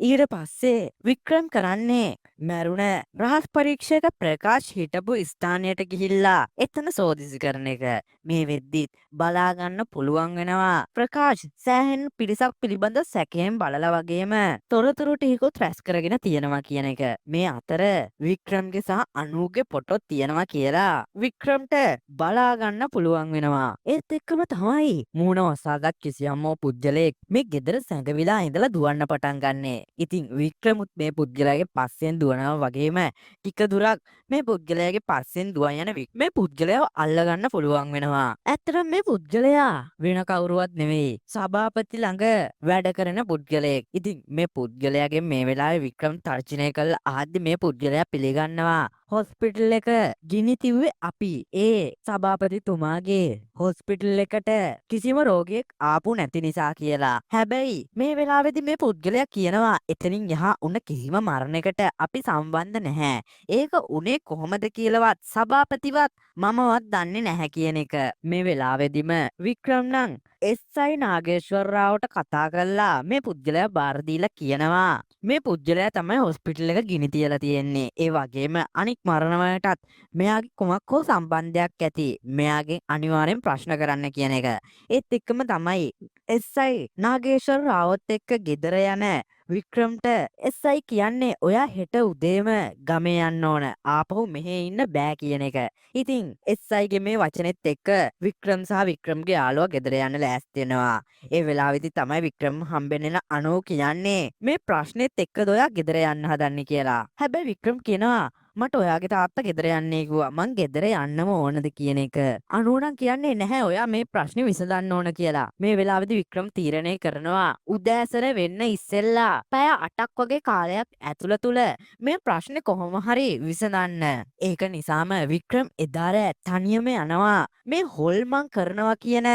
ඊට පස්සේ වික්‍රම් කරන්නේ මැරුණ රහස් පරීක්ෂක ප්‍රකාශ් හිටපු ස්ථානයට ගිහිල්ලා එතන සෝදිසි කරන එක. මේ වෙද්දිත් බලා ගන්න පුළුවන් වෙනවා ප්‍රකාශ් සෑහෙන පිරිසක් පිළිබඳ සැකයෙන් බලලා වගේම තොරතුරු ටිකකුත් රැස් කරගෙන තියෙනවා කියන එක. මේ අතර වික්‍රම්ගේ සහ අනූගේ ෆොටෝ තියෙනවා කියලා වික්‍රම්ට බලා ගන්න පුළුවන් වෙනවා. ඒත් එක්කම තමයි මූණ වසාගත් කිසියම් හෝ පුද්ගලයෙක් මේ ගෙදර සැඟවිලා ඉඳලා දුවන්න පටන් ගන්නේ. ඉතින් වික්‍රමුත් මේ පුද්ගලයාගේ පස්සෙන් දුවනවා වගේම ටික දුරක් මේ පුද්ගලයාගේ පස්සෙන් දුවන් යන මේ පුද්ගලයාව අල්ලගන්න පුළුවන් වෙනවා. ඇත්තටම මේ පුද්ගලයා වෙන කවුරුවත් නෙවෙයි, සභාපති ළඟ වැඩ කරන පුද්ගලයෙක්. ඉතින් මේ පුද්ගලයාගෙන් මේ වෙලාවේ වික්‍රම් තර්ජනය කරලා අහද්දි මේ පුද්ගලයා පිළිගන්නවා හොස්පිටල් එක ගිනි තිව්වේ අපි. ඒ සභාපතිතුමාගේ හොස්පිටල් එකට කිසිම රෝගියෙක් ආපු නැති නිසා කියලා. හැබැයි මේ වෙලාවේදී මේ පුද්ගලයා කියනවා එතනින් එහා උන කිසිම මරණයකට අපි සම්බන්ධ නැහැ. ඒක උනේ කොහොමද කියලාවත් සභාපතිවත් මමවත් දන්නේ නැහැ කියන එක. මේ වෙලාවේදීම වික්‍රම් නම් එස්.අයි. නාගේශ්වර රාවට කතා කරලා මේ පුද්ගලයා බාර දීලා කියනවා මේ පුද්ගලයා තමයි හොස්පිටල් එක ගිනි තියලා තියෙන්නේ. ඒ වගේම අනික් මරණ වලටත් මෙයාගේ කුමක් හෝ සම්බන්ධයක් ඇති. මෙයාගෙන් අනිවාර්යෙන් ප්‍රශ්න කරන්න කියන එක. ඒත් එක්කම තමයි එස්.අයි. නාගේශ්වර රාවත් එක්ක ගෙදර යන වික්‍රම්ට එස්.අයි කියන්නේ ඔයා හෙට උදේම ගමේ යන්න ඕන. ආපහු මෙහෙ ඉන්න බෑ කියන එක. ඉතින් එස්.අයිගේ මේ වචනෙත් එක්ක වික්‍රම් සහ වික්‍රම්ගේ යාළුවා ගෙදර යන්න ලෑස්ති වෙනවා. ඒ වෙලාවේදී තමයි වික්‍රම් හම්බෙන්න එන අනෝ කියන්නේ මේ ප්‍රශ්නෙත් එක්කද ඔයා ගෙදර යන්න හදන්නේ කියලා. හැබැයි වික්‍රම් කියනවා මට ඔයාගේ තාත්තා ගෙදර යන්නේ කිව්වා. මං ගෙදර යන්නම ඕනද කියන එක. අනෝ නම් කියන්නේ නැහැ ඔයා මේ ප්‍රශ්නේ විසඳන්න ඕන කියලා. මේ වෙලාවේදී වික්‍රම් තීරණය කරනවා උදෑසන වෙන්න ඉස්සෙල්ලා පැය 8ක් වගේ කාලයක් ඇතුළ තුල මේ ප්‍රශ්නේ කොහොම හරි විසඳන්න. ඒක නිසාම වික්‍රම් එදා රෑ තනියම යනවා මේ හොල්මන් කරනවා කියන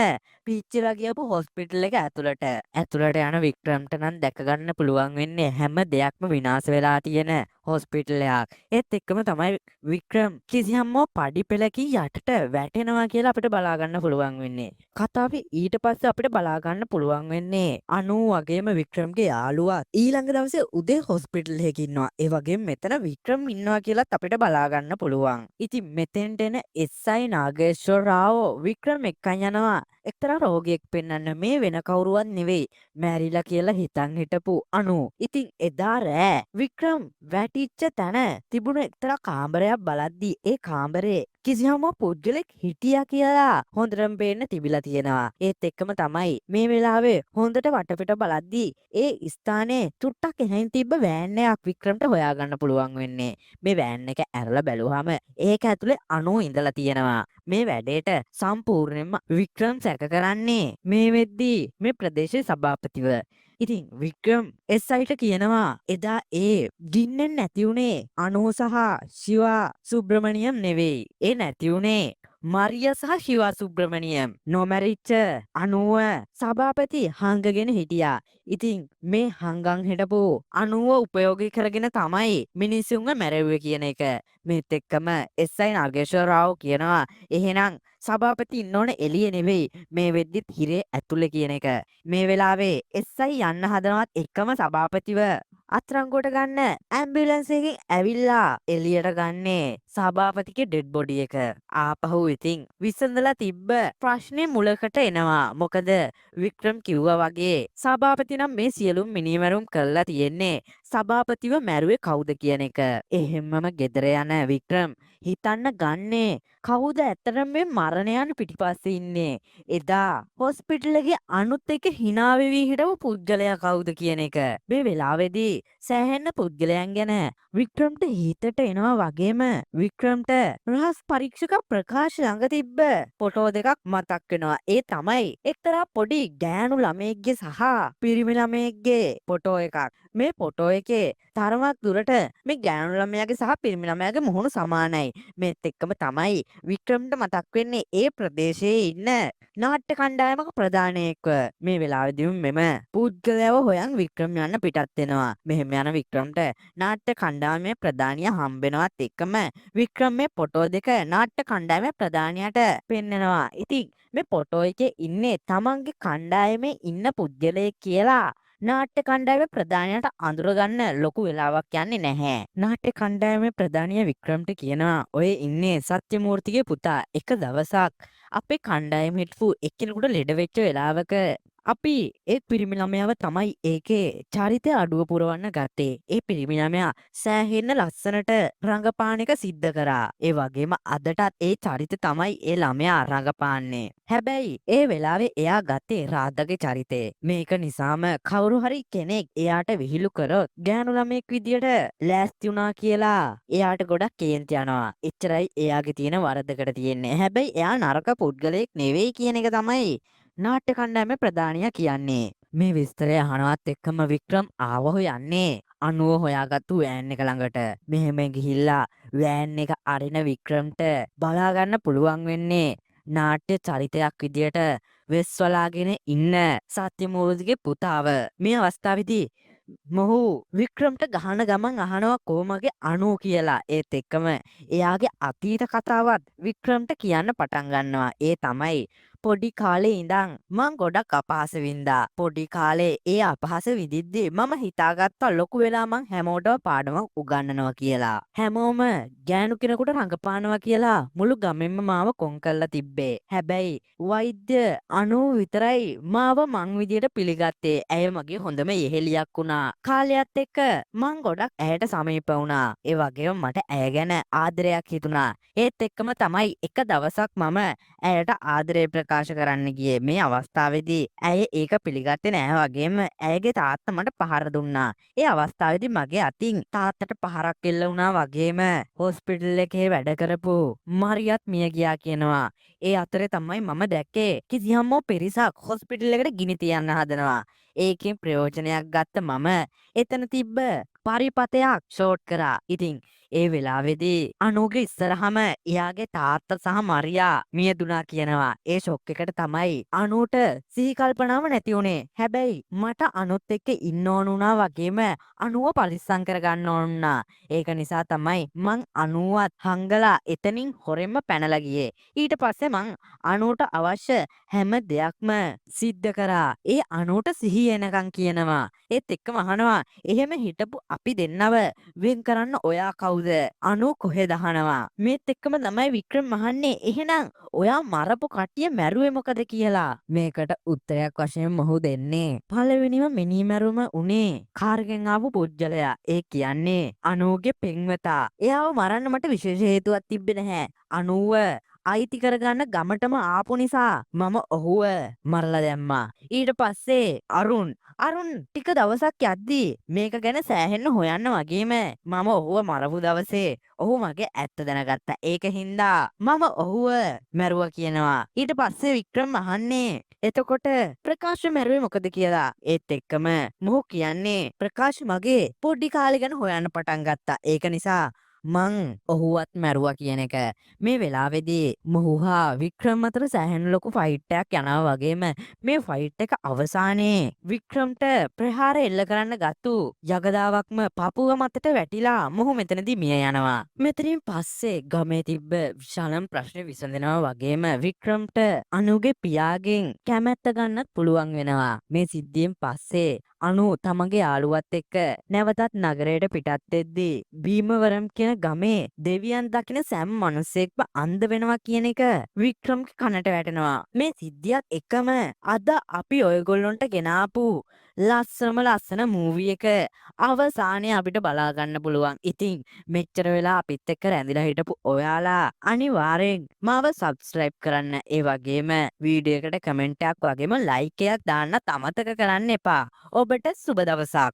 පිච්චිලා ගියපු හොස්පිටල් එක ඇතුළට. ඇතුළට යන වික්‍රම්ට නම් දැක ගන්න පුළුවන් වෙන්නේ හැම දෙයක්ම විනාශ වෙලා තියෙන හොස්පිටල් එකක්. ඒත් එක්කම තමයි වික්‍රම් කිසියම් හෝ පඩි පෙළකින් යටට වැටෙනවා කියලා අපිට බලා ගන්න පුළුවන් වෙන්නේ. කතාවේ ඊට පස්සේ අපිට බලා ගන්න පුළුවන් වෙන්නේ අනු වගේම වික්‍රම්ගේ යාළුවා ඊළඟ දවසේ උදේ හොස්පිටල් එකේ ඉන්නවා. ඒ වගේම මෙතන වික්‍රම් ඉන්නවා කියලත් අපිට බලා ගන්න පුළුවන්. ඉතින් මෙතෙන්ට එන එස්.අයි. නාගේශ්වර රාවෝ වික්‍රම් එක්කන් යනවා එක්තරා රෝගියෙක් පෙන්වන්න. මේ වෙන කවුරුවත් නෙවෙයි, මැරිලා කියලා හිතන් හිටපු අනු. ඉතින් එදා රෑ වික්‍රම් වැටිච්ච තැන තිබුණ එක්තරා කාමරයක් බලද්දී ඒ කාමරේ කිසියම් පුද්ගලෙක් හිටියා කියලා හොඳටම පේන්න තිබිලා තියෙනවා. ඒත් එක්කම තමයි මේ වෙලාවේ හොඳට වටපිට බලද්දී ඒ ස්ථානයේ චුට්ටක් එහෙන් තිබ්බ වෑන් එකක් වික්‍රම්ට හොයාගන්න පුළුවන් වෙන්නේ. මේ වෑන් එක ඇරලා බැලුවාම ඒක ඇතුලේ අනු ඉඳලා තියෙනවා. මේ වැඩේට සම්පූර්ණයෙන්ම වික්‍රම් සැක කරන්නේ මේ වෙද්දී මේ ප්‍රදේශයේ සභාපතිව. ඉතින් වික්‍රම් එස්.අයිට කියනවා එදා ඒ ගින්නෙන් නැති වුණේ අනු සහ ශිවා සුබ්‍රමණියම් නෙවෙයි. ඒ නැති වුණේ මරියා සහ ශිවා සුබ්‍රමණියම්. නොමැරිච්ච අනුව සභාපති හංගගෙන හිටියා. ඉතින් මේ හංගන් හිටපු අනුව උපයෝගී කරගෙන තමයි මිනිස්සුන්ව මැරෙව්වේ කියන එක. මේත් එක්කම එස්.අයි. නාගේශ්වර රාව් කියනවා එහෙනම් සභාපති ඉන්න ඕන එළියේ නෙවෙයි, මේ වෙද්දිත් හිරේ ඇතුලේ කියන එක. මේ වෙලාවේ එස්.අයි යන්න හදනවත් එක්කම සභාපතිව අත්රංගුවට ගන්න ඇම්බියුලන්ස් එකකින් ඇවිල්ලා එළියට ගන්නේ සභාපතිගේ ඩෙඩ් බොඩි එක. ආපහු ඉතින් විසඳලා තිබ්බ ප්‍රශ්නේ මුලකට එනවා. මොකද වික්‍රම් කිව්වා වගේ සභාපති නම් මේ සියලුම මිනීමැරුම් කරලා තියෙන්නේ, සභාපතිව මැරුවේ කවුද කියන එක. එහෙම්මම ගෙදර යන වික්‍රම් හිතන්න ගන්නේ කවුද ඇත්තටම මේ මරණයන් පිටිපස්සේ ඉන්නේ, එදා හොස්පිටල් එකේ අනුත් එක්ක හිනා වෙවි හිටපු පුද්ගලයා කවුද කියන එක. මේ වෙලාවේදී සෑහෙන්න පුද්ගලයන් ගැන වික්‍රම්ට හිතට එනවා වගේම වික්‍රම්ට රහස් පරීක්ෂක ප්‍රකාශ ළඟ තිබ්බ ෆොටෝ දෙකක් මතක් වෙනවා. ඒ තමයි එක්තරා පොඩි ගෑනු ළමයෙක්ගේ සහ පිරිමි ළමයෙක්ගේ ෆොටෝ එකක්. මේ ෆොටෝ එකේ තරමක් දුරට මේ ගෑනු ළමයාගේ සහ පිරිමි ළමයාගේ මුහුණු සමානයි. මේත් එක්කම තමයි වික්‍රම්ට මතක් වෙන්නේ ඒ ප්‍රදේශයේ ඉන්න නාට්‍ය කණ්ඩායමක ප්‍රධානයෙක්ව. මේ වෙලාවේදීම මෙම පුද්ගලයාව හොයන් වික්‍රම් යන්න පිටත් වෙනවා. මෙහෙම යන වික්‍රම්ට නාට්‍ය කණ්ඩායමේ ප්‍රධානියා හම්බෙනවත් එක්කම වික්‍රම් මේ ෆොටෝ දෙක නාට්‍ය කණ්ඩායමේ ප්‍රධානියාට පෙන්නනවා. ඉතින් මේ ෆොටෝ එකේ ඉන්නේ තමන්ගේ කණ්ඩායමේ ඉන්න පුද්ගලයෙක් කියලා නාට්‍ය කණ්ඩායමේ ප්‍රධානියාට අඳුරගන්න ලොකු වෙලාවක් යන්නේ නැහැ. නාට්‍ය කණ්ඩායමේ ප්‍රධානියා වික්‍රම්ට කියනවා ඔය ඉන්නේ සත්‍යමූර්තිගේ පුතා. එක දවසක් අපේ කණ්ඩායමේ හිටපු එක්කෙනෙකුට ලෙඩ වෙච්ච වෙලාවක අපි ඒ පිරිමි ළමයාව තමයි ඒකේ චරිතය අඩුව පුරවන්න ගත්තේ. ඒ පිරිමි ළමයා සෑහෙන්න ලස්සනට රඟපාන එක සිද්ධ කරා. ඒ වගේම අදටත් ඒ චරිත තමයි ඒ ළමයා රඟපාන්නේ. හැබැයි ඒ වෙලාවේ එයා ගත්තේ රාධාගේ චරිතේ. මේක නිසාම කවුරු හරි කෙනෙක් එයාට විහිළු කරොත් ගෑනු ළමයෙක් විදියට ලෑස්ති වුණා කියලා එයාට ගොඩක් කේන්ති යනවා. එච්චරයි එයාගේ තියෙන වරදකට තියෙන්නේ. හැබැයි එයා නරක පුද්ගලයෙක් නෙවෙයි කියන එක තමයි නාට්‍ය කණ්ඩායමේ ප්‍රධානියා කියන්නේ. මේ විස්තරය අහනවත් එක්කම වික්‍රම් ආවහු යන්නේ අනුව හොයාගත්තු වෑන් එක ළඟට. මෙහෙම ගිහිල්ලා වෑන් එක අරින වික්‍රම්ට බලා ගන්න පුළුවන් වෙන්නේ නාට්‍ය චරිතයක් විදියට වෙස් වලාගෙන ඉන්න සත්‍යමූර්තිගේ පුතාව. මේ අවස්ථාවේදී මොහු වික්‍රම්ට ගහන ගමන් අහනවා කෝ මගේ අනු කියලා. ඒත් එක්කම එයාගේ අතීත කතාවත් වික්‍රම්ට කියන්න පටන් ගන්නවා. ඒ තමයි පොඩි කාලේ ඉඳන් මං ගොඩක් අපහාස වින්දා. පොඩි කාලේ ඒ අපහාස විඳිද්දි මම හිතාගත්තා ලොකු වෙලා මං හැමෝටම පාඩමක් උගන්වනවා කියලා. හැමෝම ගෑනු කෙනෙකුට රඟපානවා කියලා මුළු ගමෙන්ම මාව කොන් කරලා තිබ්බේ. හැබැයි වෛද්‍ය අනු විතරයි මාව මං විදියට පිළිගත්තේ. ඇය මගේ හොඳම යෙහෙළියක් වුණා. කාලයත් එක්ක මං ගොඩක් ඇයට සමීප වුණා. ඒ වගේම මට ඇය ගැන ආදරයක් හිතුණා. ඒත් එක්කම තමයි එක දවසක් මම ඇයට ආදරය ප්‍රකාශ කරන්න ගියේ. මේ අවස්ථාවේදී ඇය ඒක පිළිගත්තේ නෑ වගේම ඇයගේ තාත්තා මට පහර දුන්නා. ඒ අවස්ථාවේදී මගේ අතින් තාත්තට පහරක් එල්ල වුණා වගේම හොස්පිටල් එකේ වැඩ කරපු මරියත් මිය ගියා කියනවා. ඒ අතරේ තමයි මම දැක්කේ කිසියම් හෝ පිරිසක් හොස්පිටල් එකට ගිනි තියන්න හදනවා. ඒකෙන් ප්‍රයෝජනයක් ගත්ත මම එතන තිබ්බ පරිපථයක් ෂෝට් කරා. ඉතින් ඒ වෙලාවේදී අනුගේ ඉස්සරහම එයාගේ තාත්තා සහ මරියා මියදුනා කියනවා. ඒ ෂොක් එකට තමයි අනුට සිහි කල්පනාව නැති වුණේ. හැබැයි මට අනුත් එක්ක ඉන්න ඕන වුණා වගේම අනුව පරිස්සම් කරගන්න ඕන වුණා. ඒක නිසා තමයි මං අනුවත් හංගලා එතනින් හොරෙන්ම පැනලා ගියේ. ඊට පස්සේ මං අනුට අවශ්‍ය හැම දෙයක්ම සිද්ධ කරා. ඒ අනුට සිහිය එනකන් කියනවා. ඒත් එක්කම අහනවා එහෙම හිටපු අපි දෙන්නව වෙන් කරන්න ඔයා කවුද? අනු කොහෙද අහනවා. මේත් එක්කම තමයි වික්‍රම් අහන්නේ එහෙනම් ඔයා මරපු කට්ටිය මැරුවේ මොකද කියලා. මේකට උත්තරයක් වශයෙන් මොහු දෙන්නේ පළවෙනිම මිනී මැරුම උනේ කාර් එකෙන් ආපු පුද්ගලයා. ඒ කියන්නේ අනුගේ පෙම්වතා. එයාව මරන්න මට විශේෂ හේතුවක් තිබ්බේ නැහැ. අනුව අයිති කරගන්න ගමටම ආපු නිසා මම ඔහුව මරලා දැම්මා. ඊට පස්සේ අරුන් අරුන් ටික දවසක් යද්දී මේක ගැන සෑහෙන්න හොයන්න වගේම මම ඔහුව මරපු දවසේ ඔහු මගේ ඇත්ත දැනගත්තා. ඒක හින්දා මම ඔහුව මැරුවා කියනවා. ඊට පස්සේ වික්‍රම් අහන්නේ එතකොට ප්‍රකාශ මැරුවේ මොකද කියලා. ඒත් එක්කම මොහු කියන්නේ ප්‍රකාශ මගේ පොඩි කාලේ ගැන හොයන්න පටන් ගත්තා. ඒක නිසා මං ඔහුවත් මැරුවා කියන එක. මේ වෙලාවේදී මොහු හා වික්‍රම් අතර සෑහෙන ලොකු ෆයිට් එකක් යනවා වගේම මේ ෆයිට් එක අවසානයේ වික්‍රම්ට ප්‍රහාර එල්ල කරන්න ගත්තු යගදාවක්ම පපුව මතට වැටිලා මොහු මෙතනදී මිය යනවා. මෙතනින් පස්සේ ගමේ තිබ්බ විශාලම ප්‍රශ්න විසඳෙනවා වගේම වික්‍රම්ට අනුගේ පියාගෙන් කැමැත්ත ගන්නත් පුළුවන් වෙනවා. මේ සිද්ධියෙන් පස්සේ අනු තමන්ගේ යාළුවත් එක්ක නැවතත් නගරයට පිටත් වෙද්දී භීමවරම් කියන ගමේ දෙවියන් දකින සෑම මිනිස්සෙක්ම අන්ධ වෙනවා කියන එක වික්‍රම්ගේ කනට වැටෙනවා. මේ සිද්ධියත් එක්කම අද අපි ඔයගොල්ලොන්ට ගෙනාපු ලස්සනම ලස්සන මූවි එක අවසානයේ අපිට බලා ගන්න පුළුවන්. ඉතින් මෙච්චර වෙලා අපිත් එක්ක රැඳිලා හිටපු ඔයාලා අනිවාර්යෙන් මාව සබ්ස්ක්‍රයිබ් කරන්න. ඒ වගේම වීඩියෝ එකට කමෙන්ට් එකක් වගේම ලයික් එකක් දාන්නත් අමතක කරන්න එපා. ඔබට සුබ දවසක්.